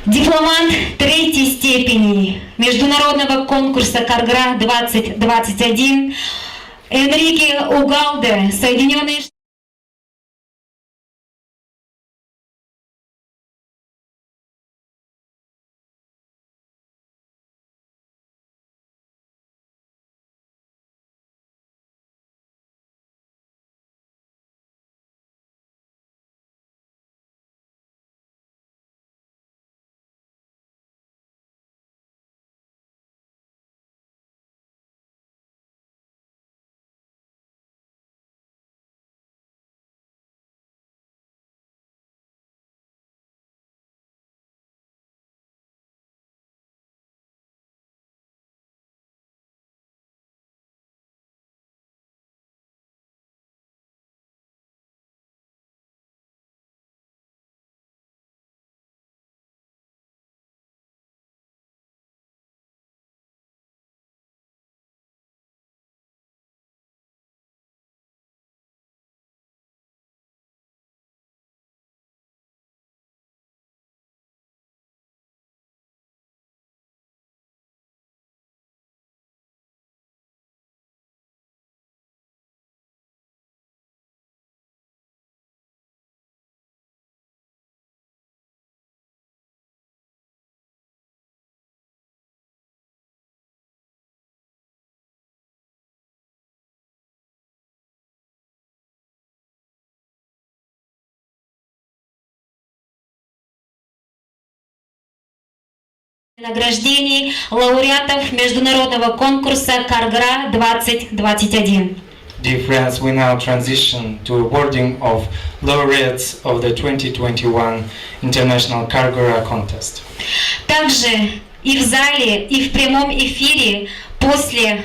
Дипломант третьей степени международного конкурса «Каргыра двадцать двадцать один» Энрике Угалде, Соединенные Штаты. Награждений лауреатов международного конкурса «Каргыра двадцать двадцать один». Dear friends, we now transition to awarding of laureates of the twenty twenty-one International Каргыра Contest. Также и в зале, и в прямом эфире после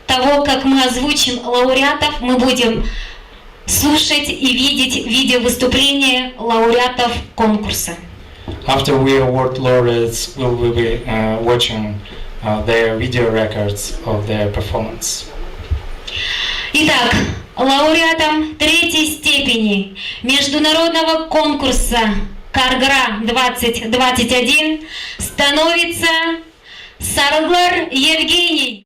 того, как мы озвучим лауреатов, мы будем слушать и видеть видеовыступления лауреатов конкурса. After we award laureates, we will be uh, watching uh, their video records of their performance. Итак, лауреатом третьей степени международного конкурса «Каргыра двадцать двадцать один» становится Сарыглар Евгений.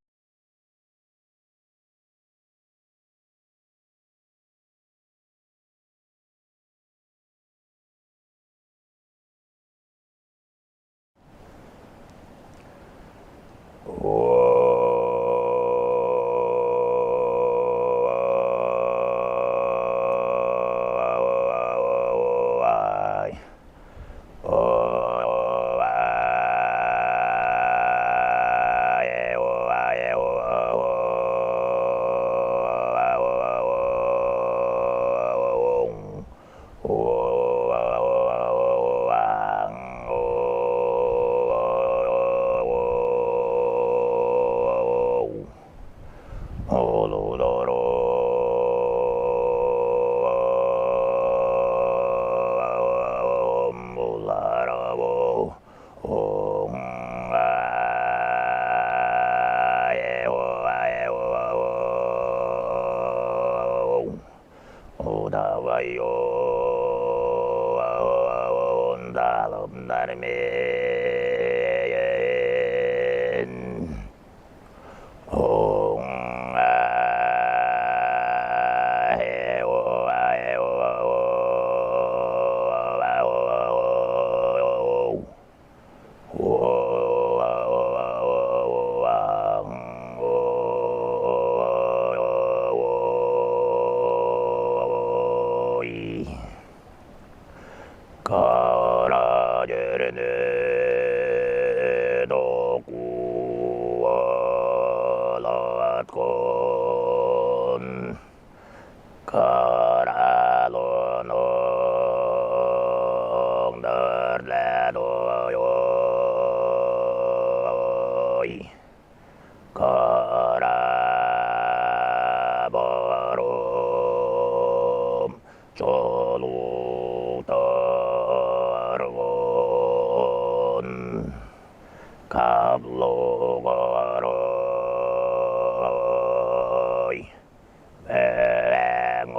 Кара черни докуулаткан, кара лонуң дөрле дой. Кара борум чолуктарган, каблугарай. Мээң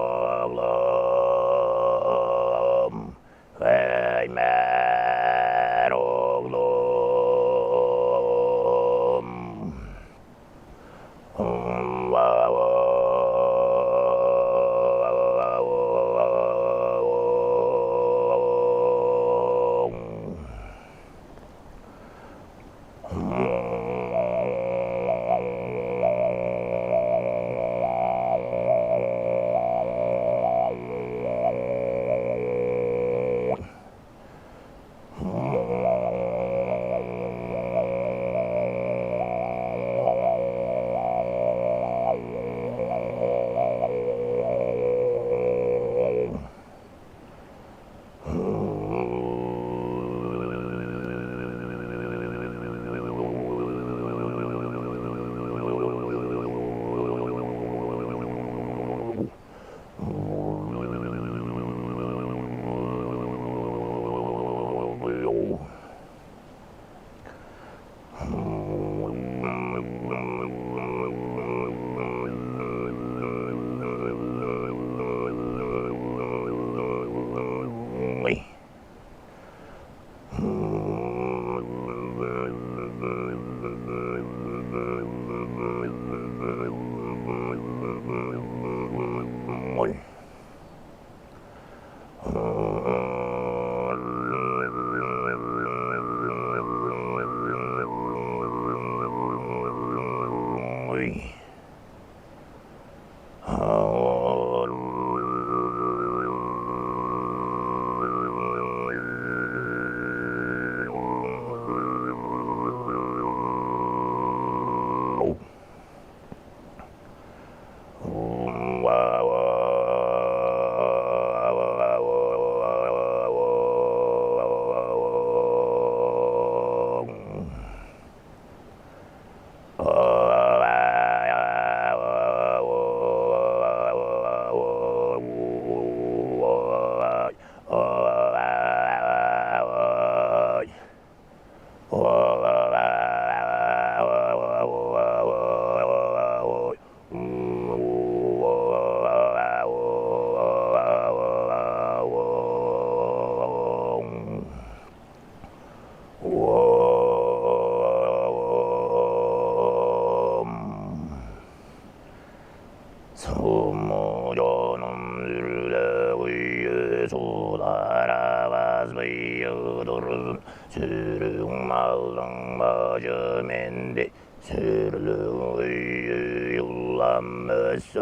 Суму чонум сүрле күйү сударабас быйыг турзун, сүрүң малдың бажы менди, сүрлүг күйү улам өссүн.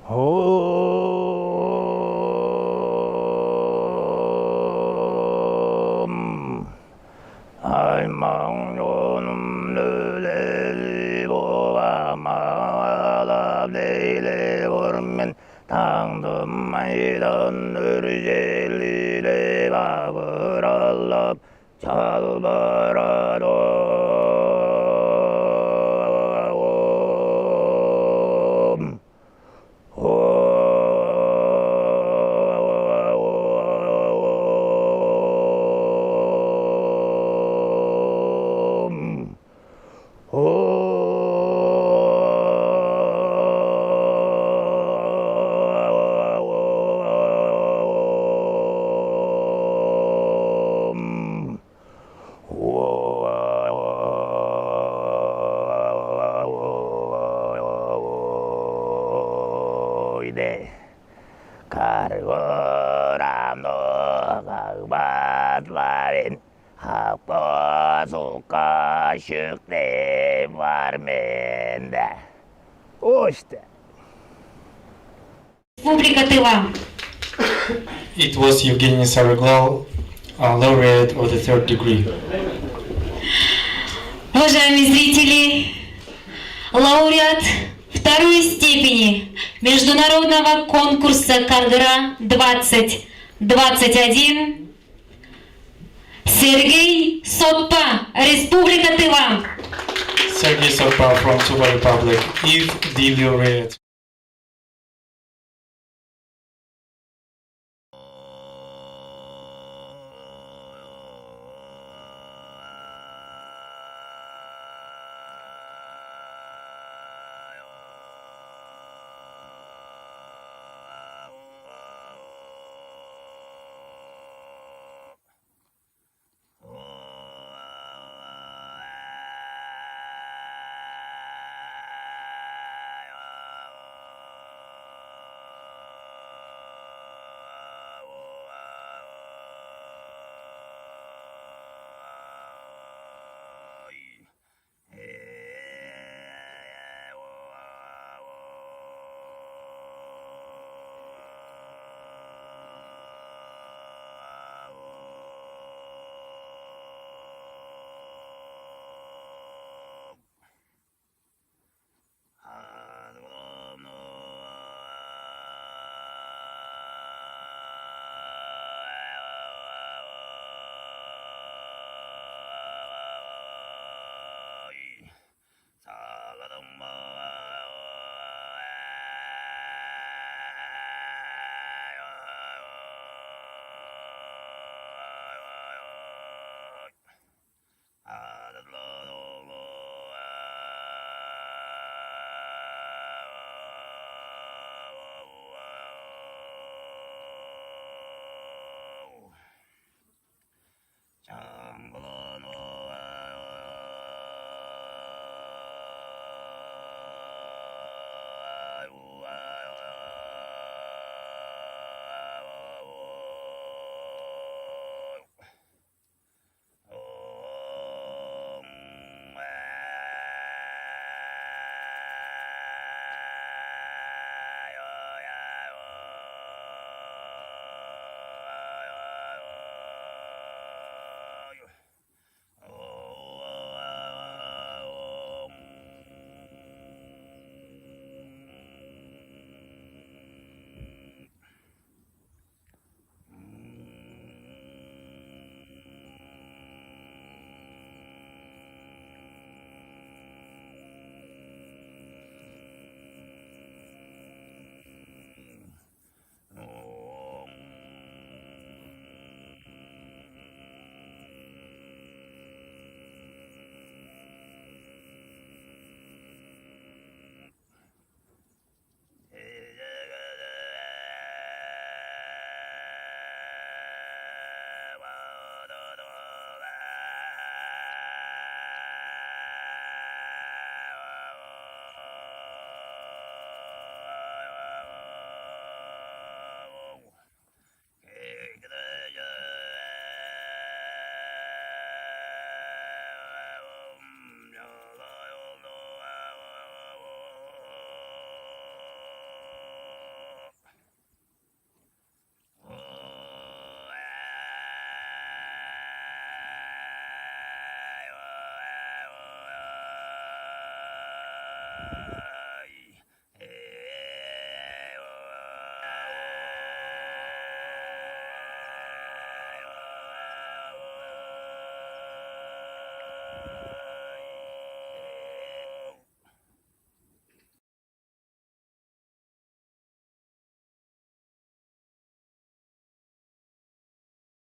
Ом. Аймаң чонум өлези бовамаалап дейле көр мен, таңдым айдан өржели деп абыраладым. Ойде, каргырамны кагбатларын, хапка сукка шүктеп бар менде. Ошта. Республика Тыва. It was Евгений Сарыглал, uh, laureate of the third degree. Уважаемые зрители, лауреат второй степени международного конкурса «Каргыра двадцать двадцать один» Сергей Сотпа, Республика Тыва. Сергей Сотпа from Tuva Republic is the laureate.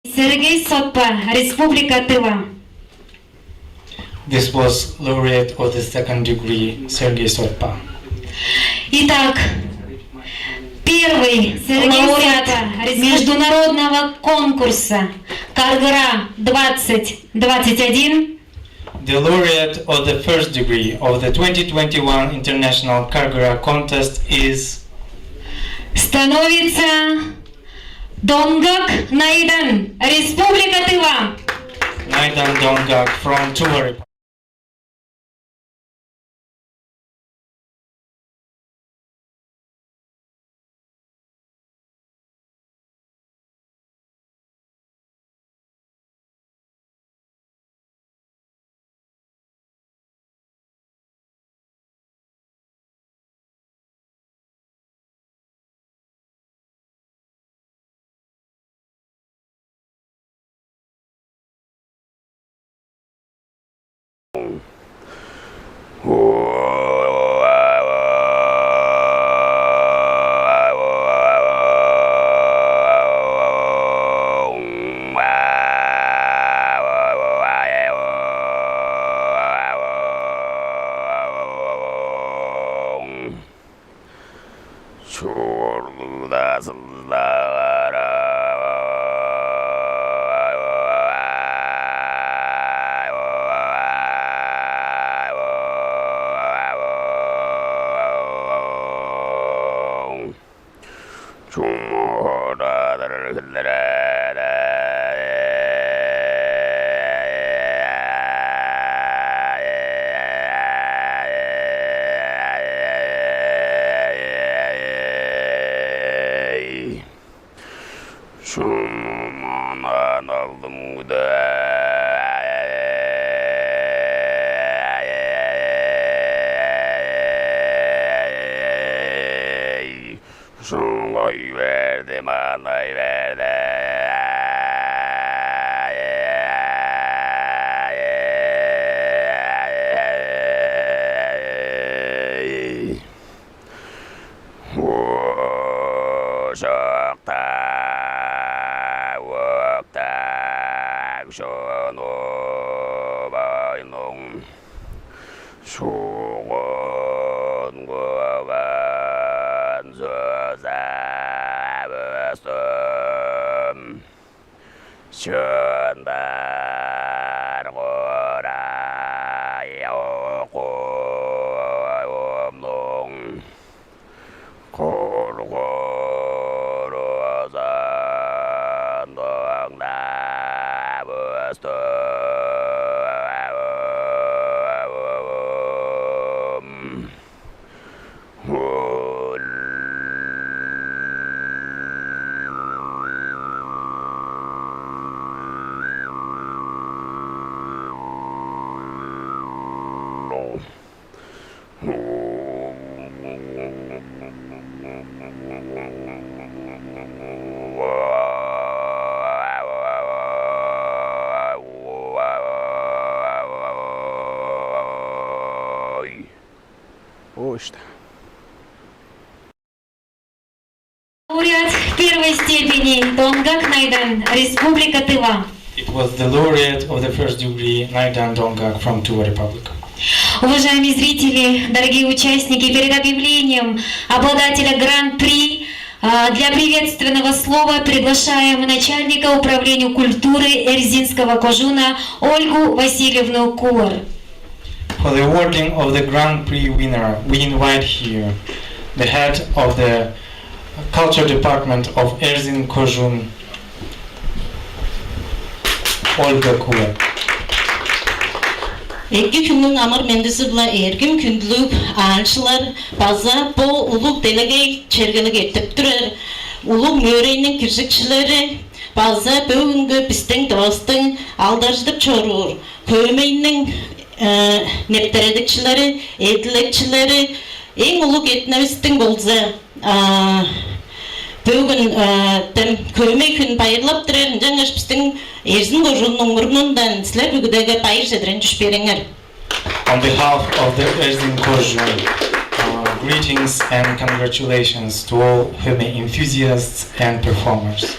Сергей Сотпа, Республика Тыва. This was laureate of the second degree, Sergei Sotpa. Итак, первый лауреат международного конкурса «Каргыра двадцать двадцать один». The laureate of the first degree of the twenty twenty-one International Kargıra Contest is становится Донгак Найдан, Республика Тыва. Найдан Донгак from Tuva Republic. Чорлуда сылзылаар. Чумурадыр хиллер. Шуманан алдым күдө. Шыңгай берди, манай берди. Ошакта, октак шонубайның шугун кылган сөзү бөстүм. Чон бар курай окуумнуң коргурузун доңнап өстүм. Ой, что. Лауреат первой степени Донгак Найдан, Республика Тыва. It was the laureate of the first degree, Найдан Донгак from Tuva Republic. Уважаемые зрители, дорогие участники, перед объявлением обладателя Гран-при, а, для приветственного слова приглашаем начальника управления культуры Эрзинского кожууна Ольгу Васильевну Куар. For the awarding of the Grand Prix winner, we invite here the head of the Culture Department of Эрзин кожуун, Ольга Куар. Эки хүннүң амыр-мендизи-биле, эргим хүндүлүг аалчылар база бо улуг делегей чергелиг эртип турар улуг мөөрейниң киржикчилери база бөгүнгү бистиң Тывавыстың алдаржыдып чоруур хөөмейниң, э, нептередикчилери, эдилекчилери, эң улуг эртинивистиң болза, а, бөгүн, а, дем хөөмей хүн байырлап турар, ынчангаш бистиң Эрзин кожууннуң мурнундан силер бүгүдеге байыр чедирин чүш бериңер. On behalf of the Эрзин кожуун, uh, greetings and congratulations to all хөөмей enthusiasts and performers.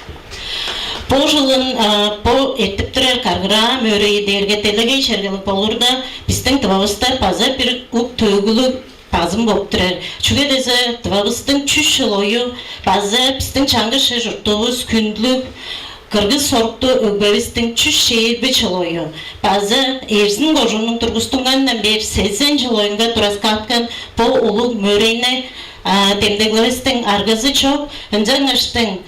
Бо чылын, а, бо эртип турар Каргыраа мөөрейи дээрге делегей чергелиг болурда, бистиң Тывавыста база бир ук-төөгүлүг базым болуп турар. Чүге дизе Тывавыстың чүс чыл ою база бистиң чаңгыс чер-чурттуувус хүндүлүг кыргыс-орукту өгбевистиң чүс чээрби чыл ою база Эрзин кожууннуң тургустунганындан бээр сезен чыл оюнга тураскааткан бо улуг мөөрейни, а, демдеглевистиң аргазы чок. Ынчангаштың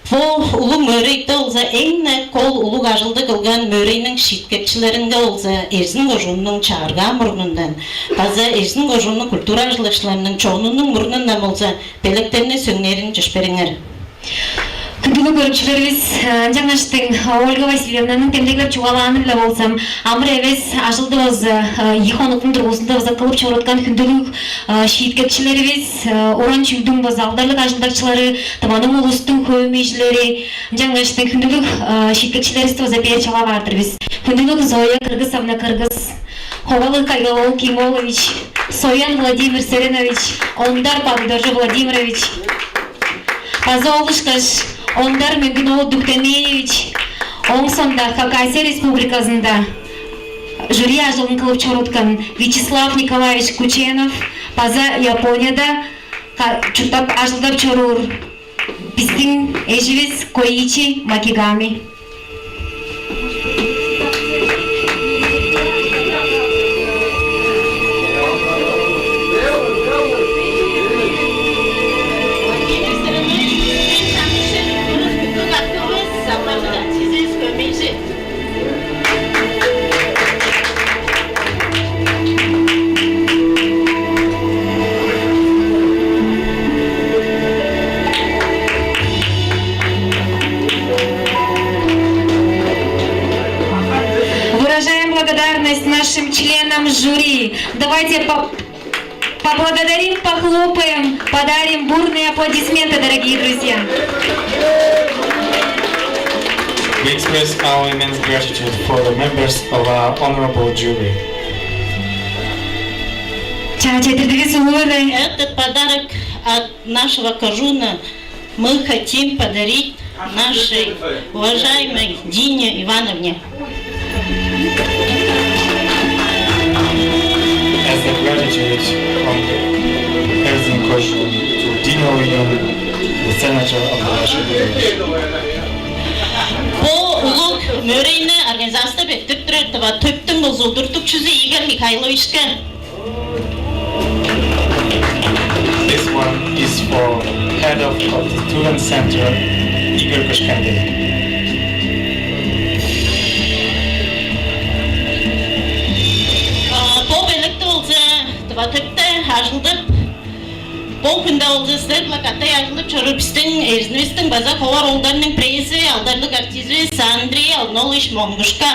бо улуг мөөрейде болза эң-не кол улуг ажылды кылган мөөрейниң шииткекчилеринге болза Эрзин кожууннуң чагыргаа мурнундан база Эрзин кожууннуң культура ажылдакчыларының чонунуң мурнундан болза белектерни сөңнээрин чөпшээриңер. Хүндүлүг көрүкчүлеривис, ынчангаштың Ольга Васильевнаның демдеглеп чугаалааны-биле болза, амыр эвес ажылды база, ийи хонуктуң дургузунда база кылып чоруткан хүндүлүг шииткекчилеривис, уран чүүлдүң база алдарлыг ажылдакчылары, тываның улустуң хөөмейжилери, ынчангаштың хүндүлүг шииткекчилеривисти база бээр чалап аар-дыр бис. Хүндүлүг Зоя Кыргысовна Кыргыс, Ховалыг Кайгал-оол Кимолович, Соян Владимир Серенович, Ондар Бадыдоржу Владимирович, база ол ышкаш Ондар Мөңгүн-оол Дүктенеевич, ооң соонда Хакасия Республиказында жюри ажылын кылып чоруткан Вячеслав Николаевич Кученов, база Японияда ка-, чурттап, ажылдап чоруур бистиң эживис Коичи Макигами. Выражаем благодарность нашим членам жюри. Давайте по-, поблагодарим, похлопаем, подарим бурные аплодисменты, дорогие друзья. We express our immense gratitude for the members of our honorable jury. Чаа, четтирдивис улуу-биле. Этот подарок от нашего кожууна мы хотим подарить нашей уважаемой Дине Ивановне. As a gratitude from the Эрзин кожуун to Дина Уюн, the senator of the Russia. Бо улуг мөөрейни организастап эрттирип турар Тыва төптүң болза удуртукчузу Игорь Михайловичке. This one is for head of, of the student center, Игорь Кошкенде. А, бо белекти болза Тыва төпте ажылдап, бо хүнде болза силер-биле кады ажылдап чоруур бистиң Эрзинивистиң база ховар оолдарының бирээзи, алдарлыг артист Андрей Алдын-оолович Монгушка.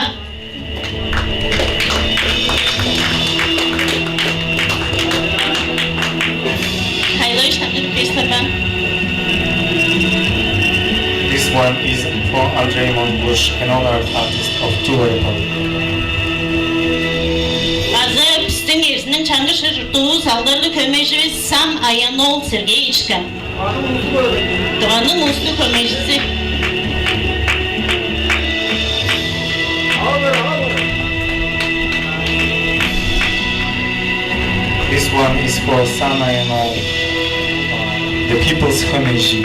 Хайлович, тамчыдып бээрлер бе? This one is for Андрей Монгуш, an honored artist of Tuvalu. База бистиң Эрзинниң чаңгыс чер-чурттуувус, алдарлыг хөөмейживис Сам Аян-оол Сергеевичке. Тываның улустуң хөөмейжизи. This one is for Сам Аян-оол, the people's хөөмейжи.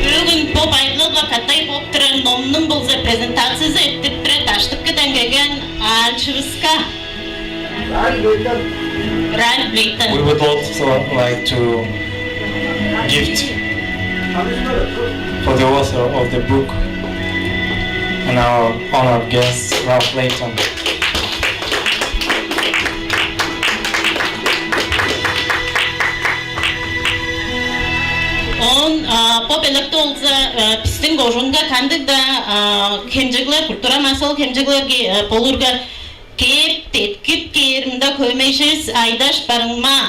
Бөгүн бо байырлал-биле кады болуп турар номнуң болза презентациязы эртип турар Даштыкыдан келген аалчывыска. Ральф Лейтон. We would also like to gift for the author of the book and our honored guest, Ralph Layton. Оон, а, бо белекти болза, а, бистиң кожуунга кандыг-даа, а, хемчеглер, культура-массалыг хемчеглер, а, болурга, кээп, деткип кээр мында хөөмейживис Айдаш Барыынмаа.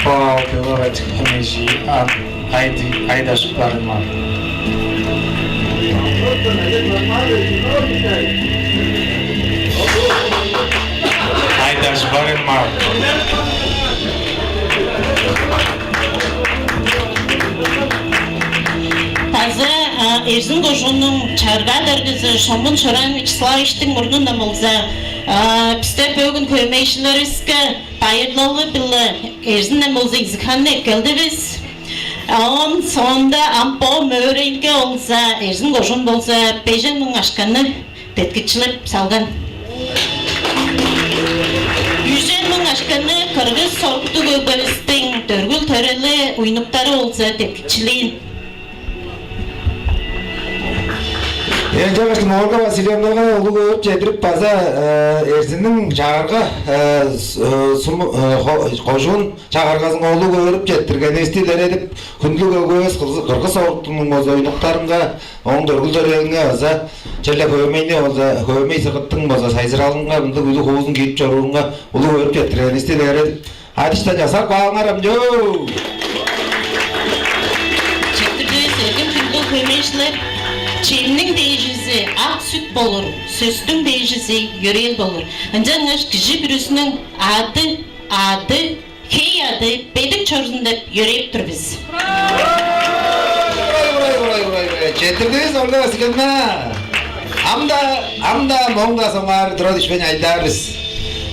For our beloved хөөмейжи, а, Айдаш Барыынмаа. Айдаш Барыынмаа. База Эрзин кожууннуң чагырга даргазы Шомбун Шораан Вячеславовичтиң мурнундан болза, бисте бөгүн хөөмейжилеривиске байырлалы-биле Эрзинден болза изиг-ханны эккелдивис. Оон соонда ам бо мөөрейге болза Эрзин кожуун болза бежен муң акшаны деткикчилеп салган. Үжен муң акшаны кыргыз соруктуг өгбевистиң дөргүл-төрели уйнуктары болза деткикчилээн. Ынчангаш Ольга Васильевнага улуг өөрүп чедирип, база Эрзинниң чагырга кожуун чагыргазынга улуг өөрүп четтиргенивисти илередип, хүндүлүг өгбевис кыргыз соруктугунуң болза уйнуктарынга, ооң дөргүл-төрелинге база черле хөөмейни болза, хөөмей-сыгыттың болза сайзыралынга, мындыг үлүг-хуузун киирип чоруурунга улуг өөрүп четтиргенивисти илередип, адыштан часап каалыңар ам чоо. Четтирдивис, эргим хүндүлүг хөөмейжилер. Чемниң дээжизи ак сүт болур, сөстүң дээжизи йөрээл болур. Ынчангаш кижи бүрүзүнүң ады, ады, хей ады бедик чорзун деп йөрээп тур бис. Четтирдивис, Ольга Васильевна. Ам-даа, ам-даа, мооң-даа соңгаар тура дүшпейн айдаар бис.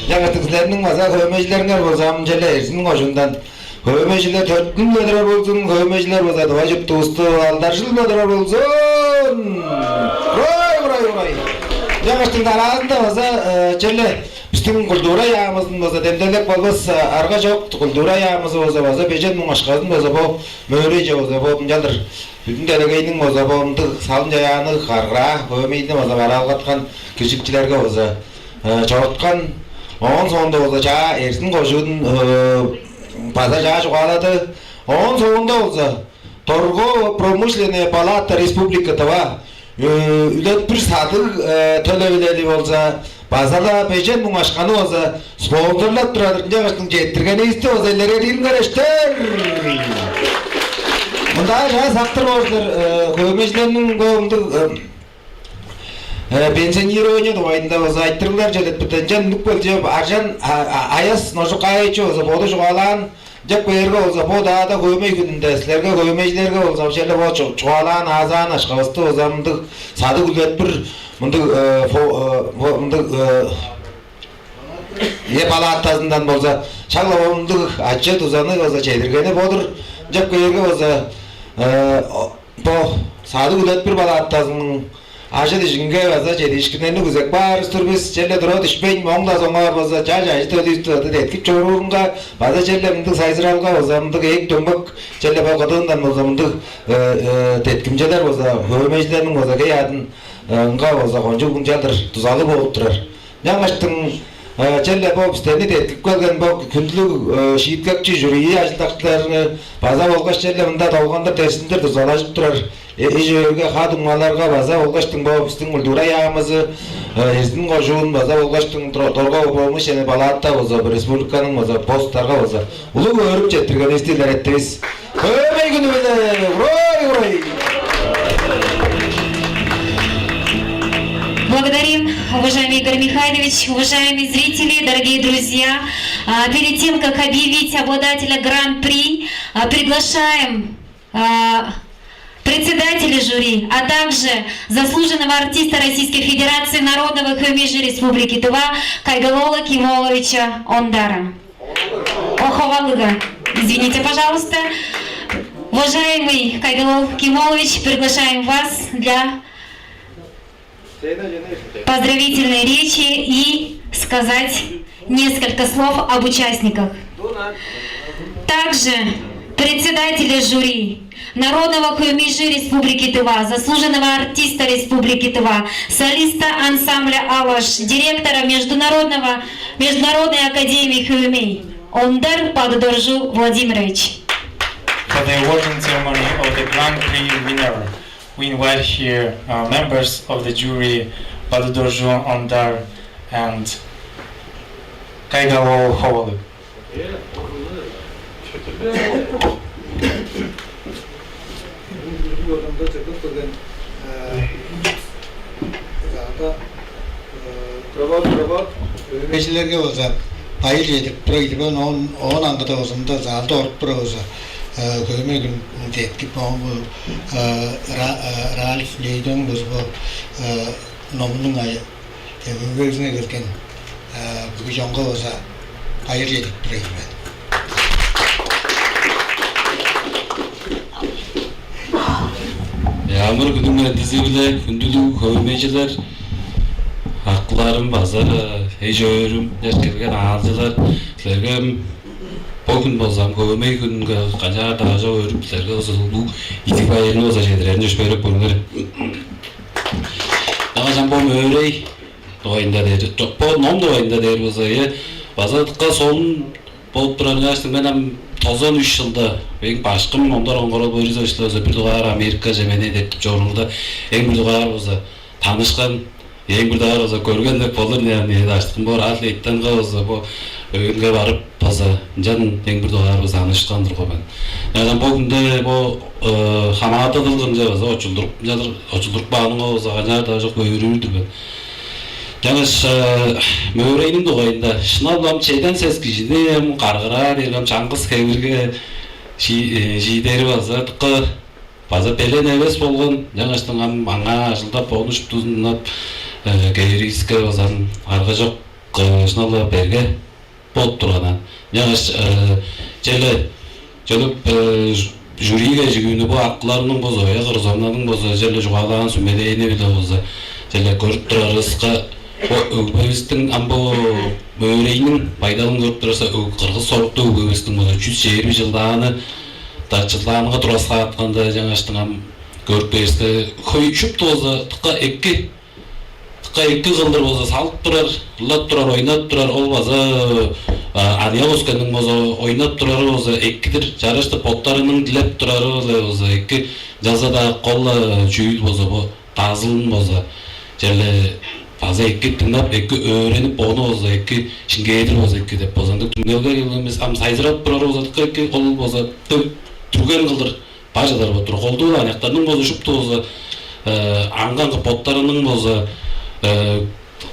Чагыртыг силерниң база хөөмейжилериңер болза ам черле Эрзин кожуундан. Хөөмейжилер төрүттүнүп-ле турар болзун, хөөмейжилер база Тыва чуртувусту алдаржыдып-ле турар болзун. Урай, урай, урай. Чагыртың дараазында база черле бистиң культура яамызын база демдеглеп калбас арга чок. Культура яамызы база база бежен муң акшазын база бо мөөрейже база бо мынчалдыр бүдүн делегейниң база бо мындыг салым-чаяанныг каргыраа хөөмейни база бараалгаткан киржикчилерге база чоруткан. Оон соонда база чаа Эрзин кожуун база чаа чугаалады. Оон соонда болза Торгово-промышленная палата Республики Тыва үлетпир садыг төлевилели болза база-ла бежен муң акшаны болза спонсорлап турар. Ынчангаштың четтиргенивисти болза илередиириңер эштер. Мында чаа сактыр болур силер, хөөмейжилерниң бо ындыг пенсионирование дугайында болза айтырыглар чедип битен чан нүк болчу аржан аяс ножукаевичи болза боду чугаалаан. Деп кээрге болза бо даада хөөмей хүнүнде силерге хөөмейжилерге болза черле бо чугаалаан аазаан ашкавысты болза мындыг садыг үлетпир мындыг мындыг е палатазындан болза шагла мындыг ачы дузаны болза чедиргени бодур. Деп кээрге болза бо садыг үлетпир палатазының ажы-дижинге база чедиишкиннерни күзеп каарывыс-тыр бис. Черле тура дүшпейн, моң-даа соңгаар болза, чаш ажы-төлүвүстү база деткип чоруурунга, база черле мындыг сайзыралга болза, мындыг эң дөмбек, черле бо кыдыындан болза, мындыг деткимчелер болза, хөөмейжилерниң болза, кей адынга болза, кончуг мынчалдыр дузалыг болуп турар. Ынчангаштың черле бо бистерни деткип келген бо хүндүлүг шииткекчи жюри ажылдакчыларны база болгаш черле мында долгандыр дерзиндир дузалажып турар эш-өөрге, ха-дуңмаларга база болгаштың бо бистиң культура яамызы, Эрзин кожуун база болгаштың Дорга управление палата болза, республиканың болза, посттарга болза улуг өөрүп четтиргенивисти илереттивис. Хөөмей күнү-биле! Урай, урай! Благодарим, уважаемый Игорь Михайлович, уважаемые зрители, дорогие друзья. А, перед тем, как объявить обладателя Гран-при, а, приглашаем а, председателя жюри, а также заслуженного артиста Российской Федерации, народного хөөмейжи Республики Тыва Кайгал-оол Ким-ооловича Ондара. О, Ховалыга. Извините, пожалуйста. Уважаемый Кайгал-оол Ким-оолович, приглашаем вас для поздравительной речи и сказать несколько слов об участниках. Также председателя жюри, народного хөөмейжи Республики Тыва, заслуженного артиста Республики Тыва, солиста ансамбля «Алаш», директора Международного, Международной академии хөөмей Ондар Бадыдоржу Владимирович. For the awarding ceremony of the Grand Prix winner, we invite here, uh, members of the jury, Бадыдоржу Ондар and Кайгал-оол Ховалыг. Хөөмейжилерге болза, Байыр чедирип турар ийик бе, оон, оон аңгыда болза, мында залда олуруп турар болза, э, хөөмей хүн деткип, оон бо, э, Ра-, э, Ральф Лейдоң болза бо, э, номунуң ай-, э, мөңгезине келген, э, бүгү чонга болза байыр чедирип турар ийик мен. Амыр хүннүң мендизи-биле, хүндүлүг хөөмейжилер, акыларым база эш-өөрүм, дээш келген аалчылар, силерге бо хүн болза ам хөөмей хүнүнге канчаар-даа чок өөрүп, силерге болза улуг изиг байырны болза чедирерин чөпшээреп көрүңер. Ынчангаш ам бо мөөрей дугайында дээр, чок, бо ном дугайында дээр болза, э, база дыка солун болуп турар. Ынчангаш мен ам тозан үш чылда мээң башкым Ондар Коңгар-оол Борисович-биле болза бир дугаар Америкаже мени эдертип чоруурда, эң бир дугаар болза танышкан, эң бир дугаар болза көрген деп болур, не, не даштыкым боор, Ральф Лейдонга болза бо өөнге барып, база ынчан эң бир дугаар болза танышкан турган мен. Ынчан бо хүнде бо, э, хамаатадылгынче база очулдуруп, ынчалдыр очулдуруп кааныңар болза канчаар-даа чок өөрүүр-дүр мен. Ынчангаш, э, мөөрейниң дугайында, шынап-ла ам чеден сес кижини ам каргыраар дээрге ам чаңгыс хевирге ши-, э, шиидери база дыка база белен эвес болган. Ынчангаштың ам аңаа ажылдап, ону шуптузун дыңнап, э, кээривиске база ам арга чок, э, шынап-ла берге болуп турган аан. Ынчангаш, э, черле чөлүп, э, ж-, жюри кежигүнү бо акыларның болза, оя кырзомнаның болза, черле чугаалаан сүмелээни-биле болза, черле көрүп турарывыска, бо өгбевистиң, ам бо мөөрейниң байдалын көрүп турарывыска, өг-, кыргыз соруктуг өгбевистиң болза чүс чээрби чылдааны, да-, чылдаанынга тураскаатканда, ынчангаштың ам көрүп кээривиске, хөй шупту болза дыка эки, дыка эки кылдыр болза салып турар, ырлап турар, ойнап турар, ол база, а, аныяк өскенниң болза ойнап турары болза эки-дир, чараш деп боттарының дилеп турары-биле болза эки, ынчалза-даа кол-ла чүүл болза бо дазылын болза черле база эки дыңнап, эки өөренип, ону болза эки шиңгээдир болза эки деп болза ындыг түңнелге келген бис. Ам сайзырап турары болза дыка эки, ол болза дө-, дүрген кылдыр бар чыдар болуп тур. Колдуу-ла аныяктарның болза шупту болза, э, аңгы-аңгы боттарының болза, э,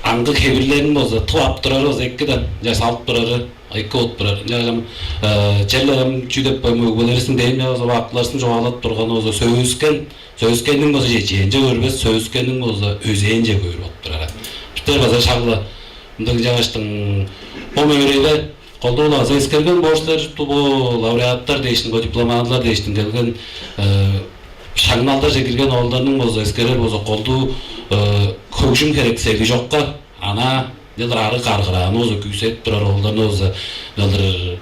аңгы хевирлерин болза тып ап турары болза эки-даа, ынча салып турары эки болуп турар. Ынчангаш ам, э, черле ам чүү деп коем, өгбелеривистиң дээм болза, акыларывыстың чугаалап турганы болза, сөөлүскен, сөөлүскенниң болза чечээнче көрбес, сөөлүскенниң болза өзээнче көөр болуп турар. Бистер база шак-ла ындыг. Ынчангаштың бо мөөрейде колдуу-ла база эскерген боор силер, бо лауреаттар дээштиң, бо дипломанттар дээштиң келген, э, шаңналдарже кирген оолдарның болза эскерер болза, колдуу, э, хөгжүм херексели чокка, анаа ынчалдыр арыг каргырааны болза күүседип турар оолдарны болза ынчалдыр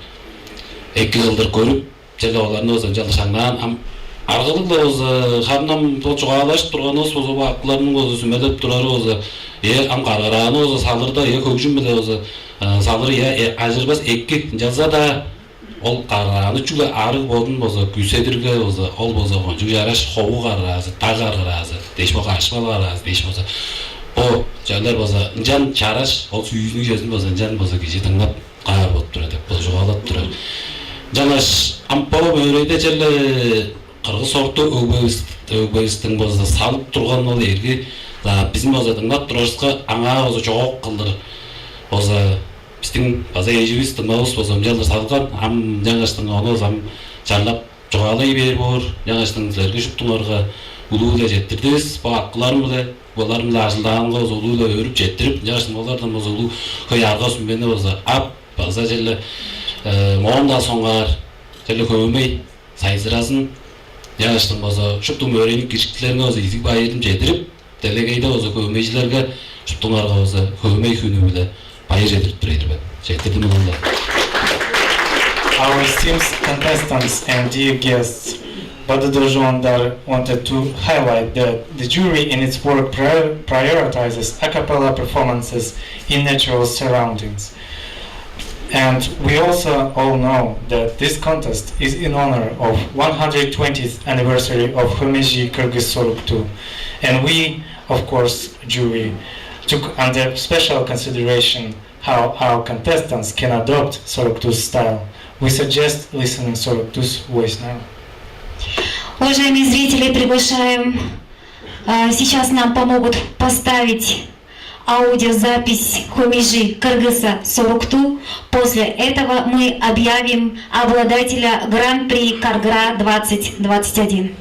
эки кылдыр көрүп, черле оларны болза ынчалдыр шаңнаан. Ам аргалыг-ла болза, харын ам бо чугаалажып турганывыс болза, бо акыларның болза сүмелеп турары болза, э, ам каргырааны болза салырда, э, хөгжүм-биле болза, э, салыры, э, э, ажырбас эки. Ынчалза-даа ол каргырааны чүгле арыг бодун болза күүседирге болза, ол болза кончуг чараш хову каргыраазы, даг каргыраазы дээш, бо кашпал каргыраазы дээш болза, бо черлер болза ынчан чараш, ол сүүзүнүң чезин болза ынчан болза кижи дыңнап каар болуп турар деп бо чугаалап турар. Ынчангаш ам бо мөөрейде черле кыргыз орта өгбевис-, өгбевистиң болза салып турган ол эрги, а, бистиң болза дыңнап турарывыска, аңаа болза чоок кылдыр болза бистиң база эживис, дуңмавыс болза ынчалдыр салган. Ам ынчангаштың ону болза ам чарлап чугаалай бээр боор. Ынчангаштың силерге шуптуңарга улуу-биле четтирдивис. Бо акыларым-биле, оларым-биле ажылдаанга болза улуу-биле өөрүп четтирип, ынчангаштың олардан болза улуу хөй арга-сүмени болза ап, база черле, э, моон-даа соңгаар черле хөөмей сайзыразын. Ынчангаштың болза шупту мөөрейниң киржикчилериңерге болза изиг байырын чедирип, делегейде болза хөөмейжилерге, шуптуңарга болза хөөмей хүнү-биле байыр чедирип тур ийик мен. Четтирдим, улуг-ла. Our esteemed contestants and dear guests, Badadozhu Ondar wanted to highlight that the jury in its work prior-, prioritizes a cappella performances in natural surroundings. And we also all know that this contest is in honor of one hundred twentieth anniversary of Хөөмейжи Кыргыз Сорукту. And we, of course, jury, took under special consideration how our contestants can adopt Soruktu's style. We suggest listening Soruktu's voice now. Уважаемые зрители, приглашаем. А, сейчас нам помогут поставить аудиозапись Хомижи Кыргыса Сорукту. После этого мы объявим обладателя Гран-при Каргыра двадцать двадцать один.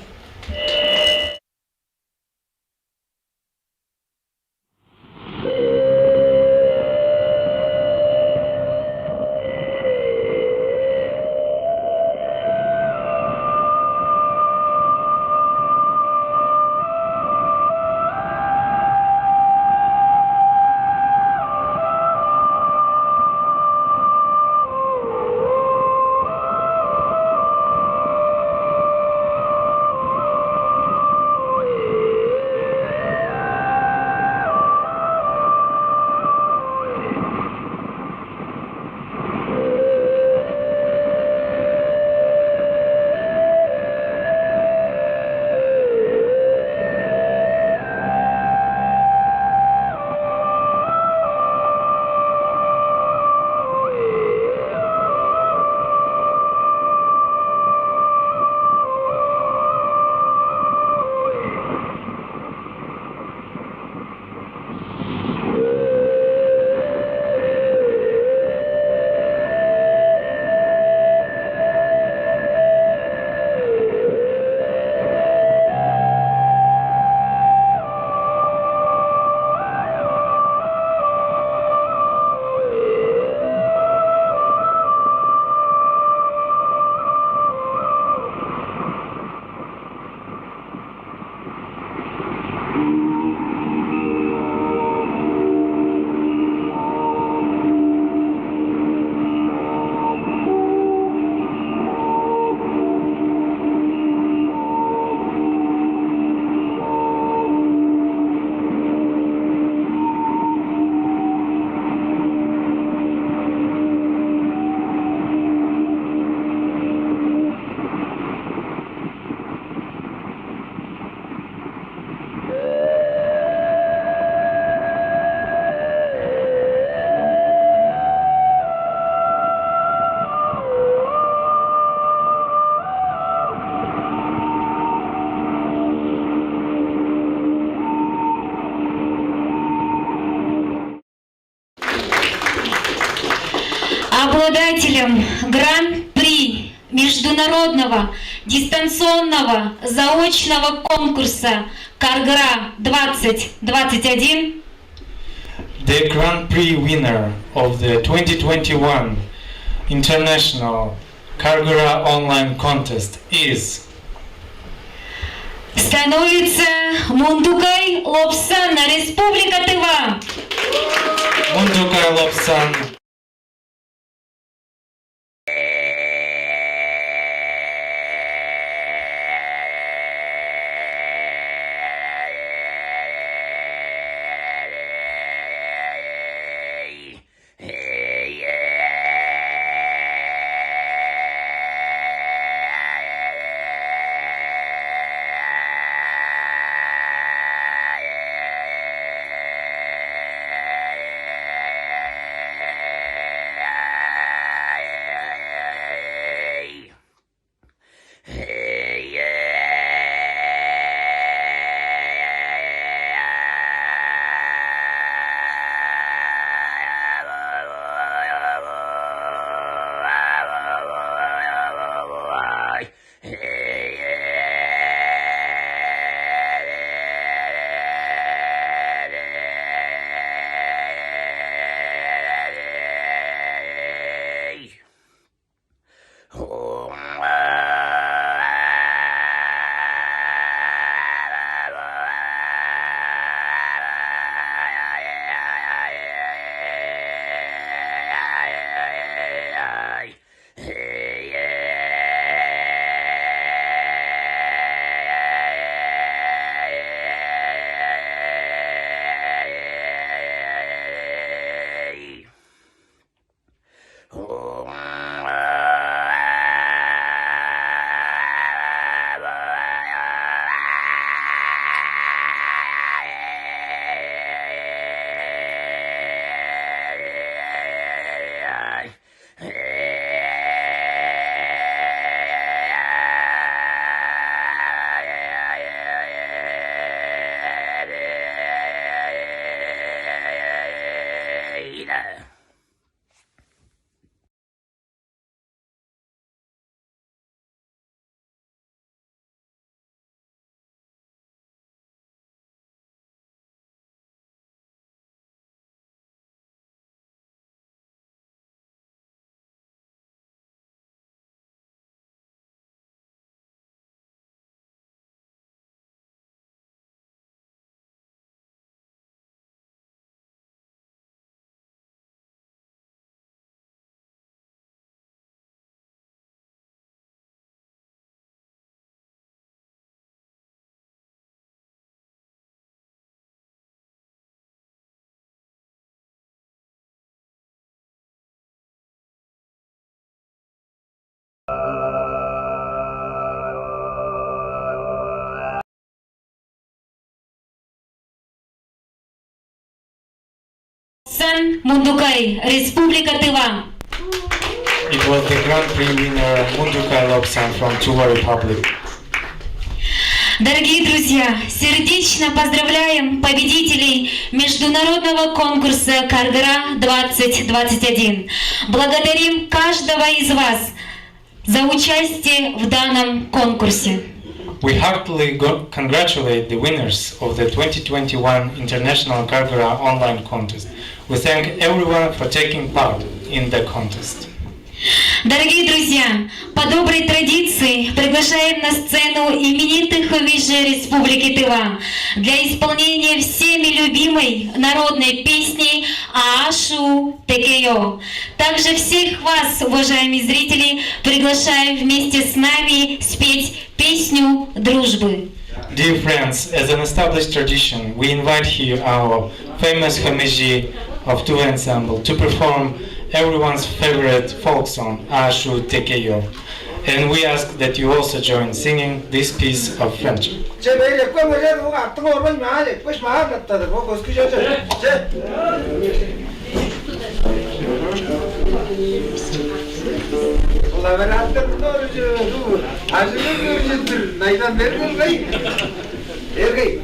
Обладателем Гран-при международного дистанционного заочного конкурса Каргыра двадцать двадцать один. The Grand Prix winner of the twenty twenty-one International Каргыра Online Contest is. Становится Мундукай Лопсан, Республика Тыва. Мундукай Лопсан. Сан Мундукай, Республика Тыва. It was the Grand Prix winner Мундукай Локсан from Tuva Republic. Дорогие друзья, сердечно поздравляем победителей международного конкурса «Каргыра двадцать двадцать один». Благодарим каждого из вас за участие в данном конкурсе. We heartily go- congratulate the winners of the twenty twenty-one International Kargıra Online Contest. We thank everyone for taking part in the contest. Дорогие друзья, по доброй традиции приглашаем на сцену именитых хомижей Республики Тыва для исполнения всеми любимой народной песни «Аашу Текеё». Также всех вас, уважаемые зрители, приглашаем вместе с нами спеть песню дружбы. Dear friends, as an established tradition, we invite here our famous хомижи of Tuvva Ensemble to perform everyone's favorite folk song, «Аашу Текеё». And we ask that you also join singing this piece of friendship. Че, бээр экпеңер, че, бо артыңа орбайн, маа экпеш, маа каттадыр, бо көскү чажы. Че. Ол оператор мында уже, ажыгы көрүнүп тур. Найдан берген кай? Эргей.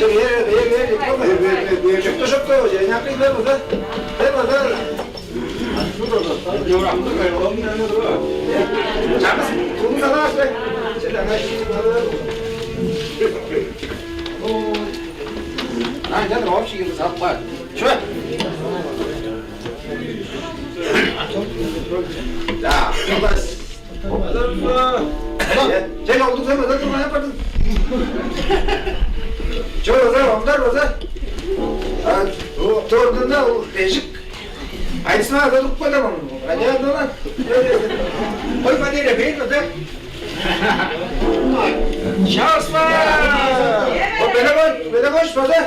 Чок, эр, эр, эр, эр, эр, эр, эр, эр, чок, чок, чок, чок, чок, бер база. Бер база. Чамыс, кулун салааш бе. Че, аңаа. Ай, жан, общий кылып салып каар. Чүве? Да, кылбас. Сен олдуң, сен база турган апардың. Чо, база, ондар база. А, тордунда ол бежик. Айсына база туруп калам. Аняадана. Ой, потеря, бейт база. Часпа! О, педагог, педагог база.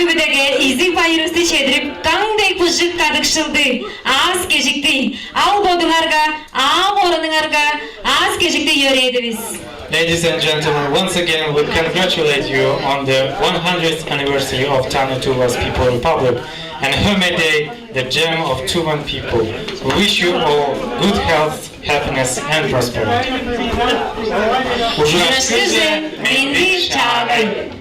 Бүгүдеге изиг байырывысты чедирип, каң дег быжык кадыкшылды, аас-кежикти, ал бодуңарга, аак орунуңарга аас-кежикти йөрээдивис. Ladies and gentlemen, once again, we congratulate you on the one hundredth anniversary of Tana Tuva's People Republic and Home Day, the gem of Tuvan people. We wish you all good health, happiness and prosperity. Ужурашкыже менди чаагай.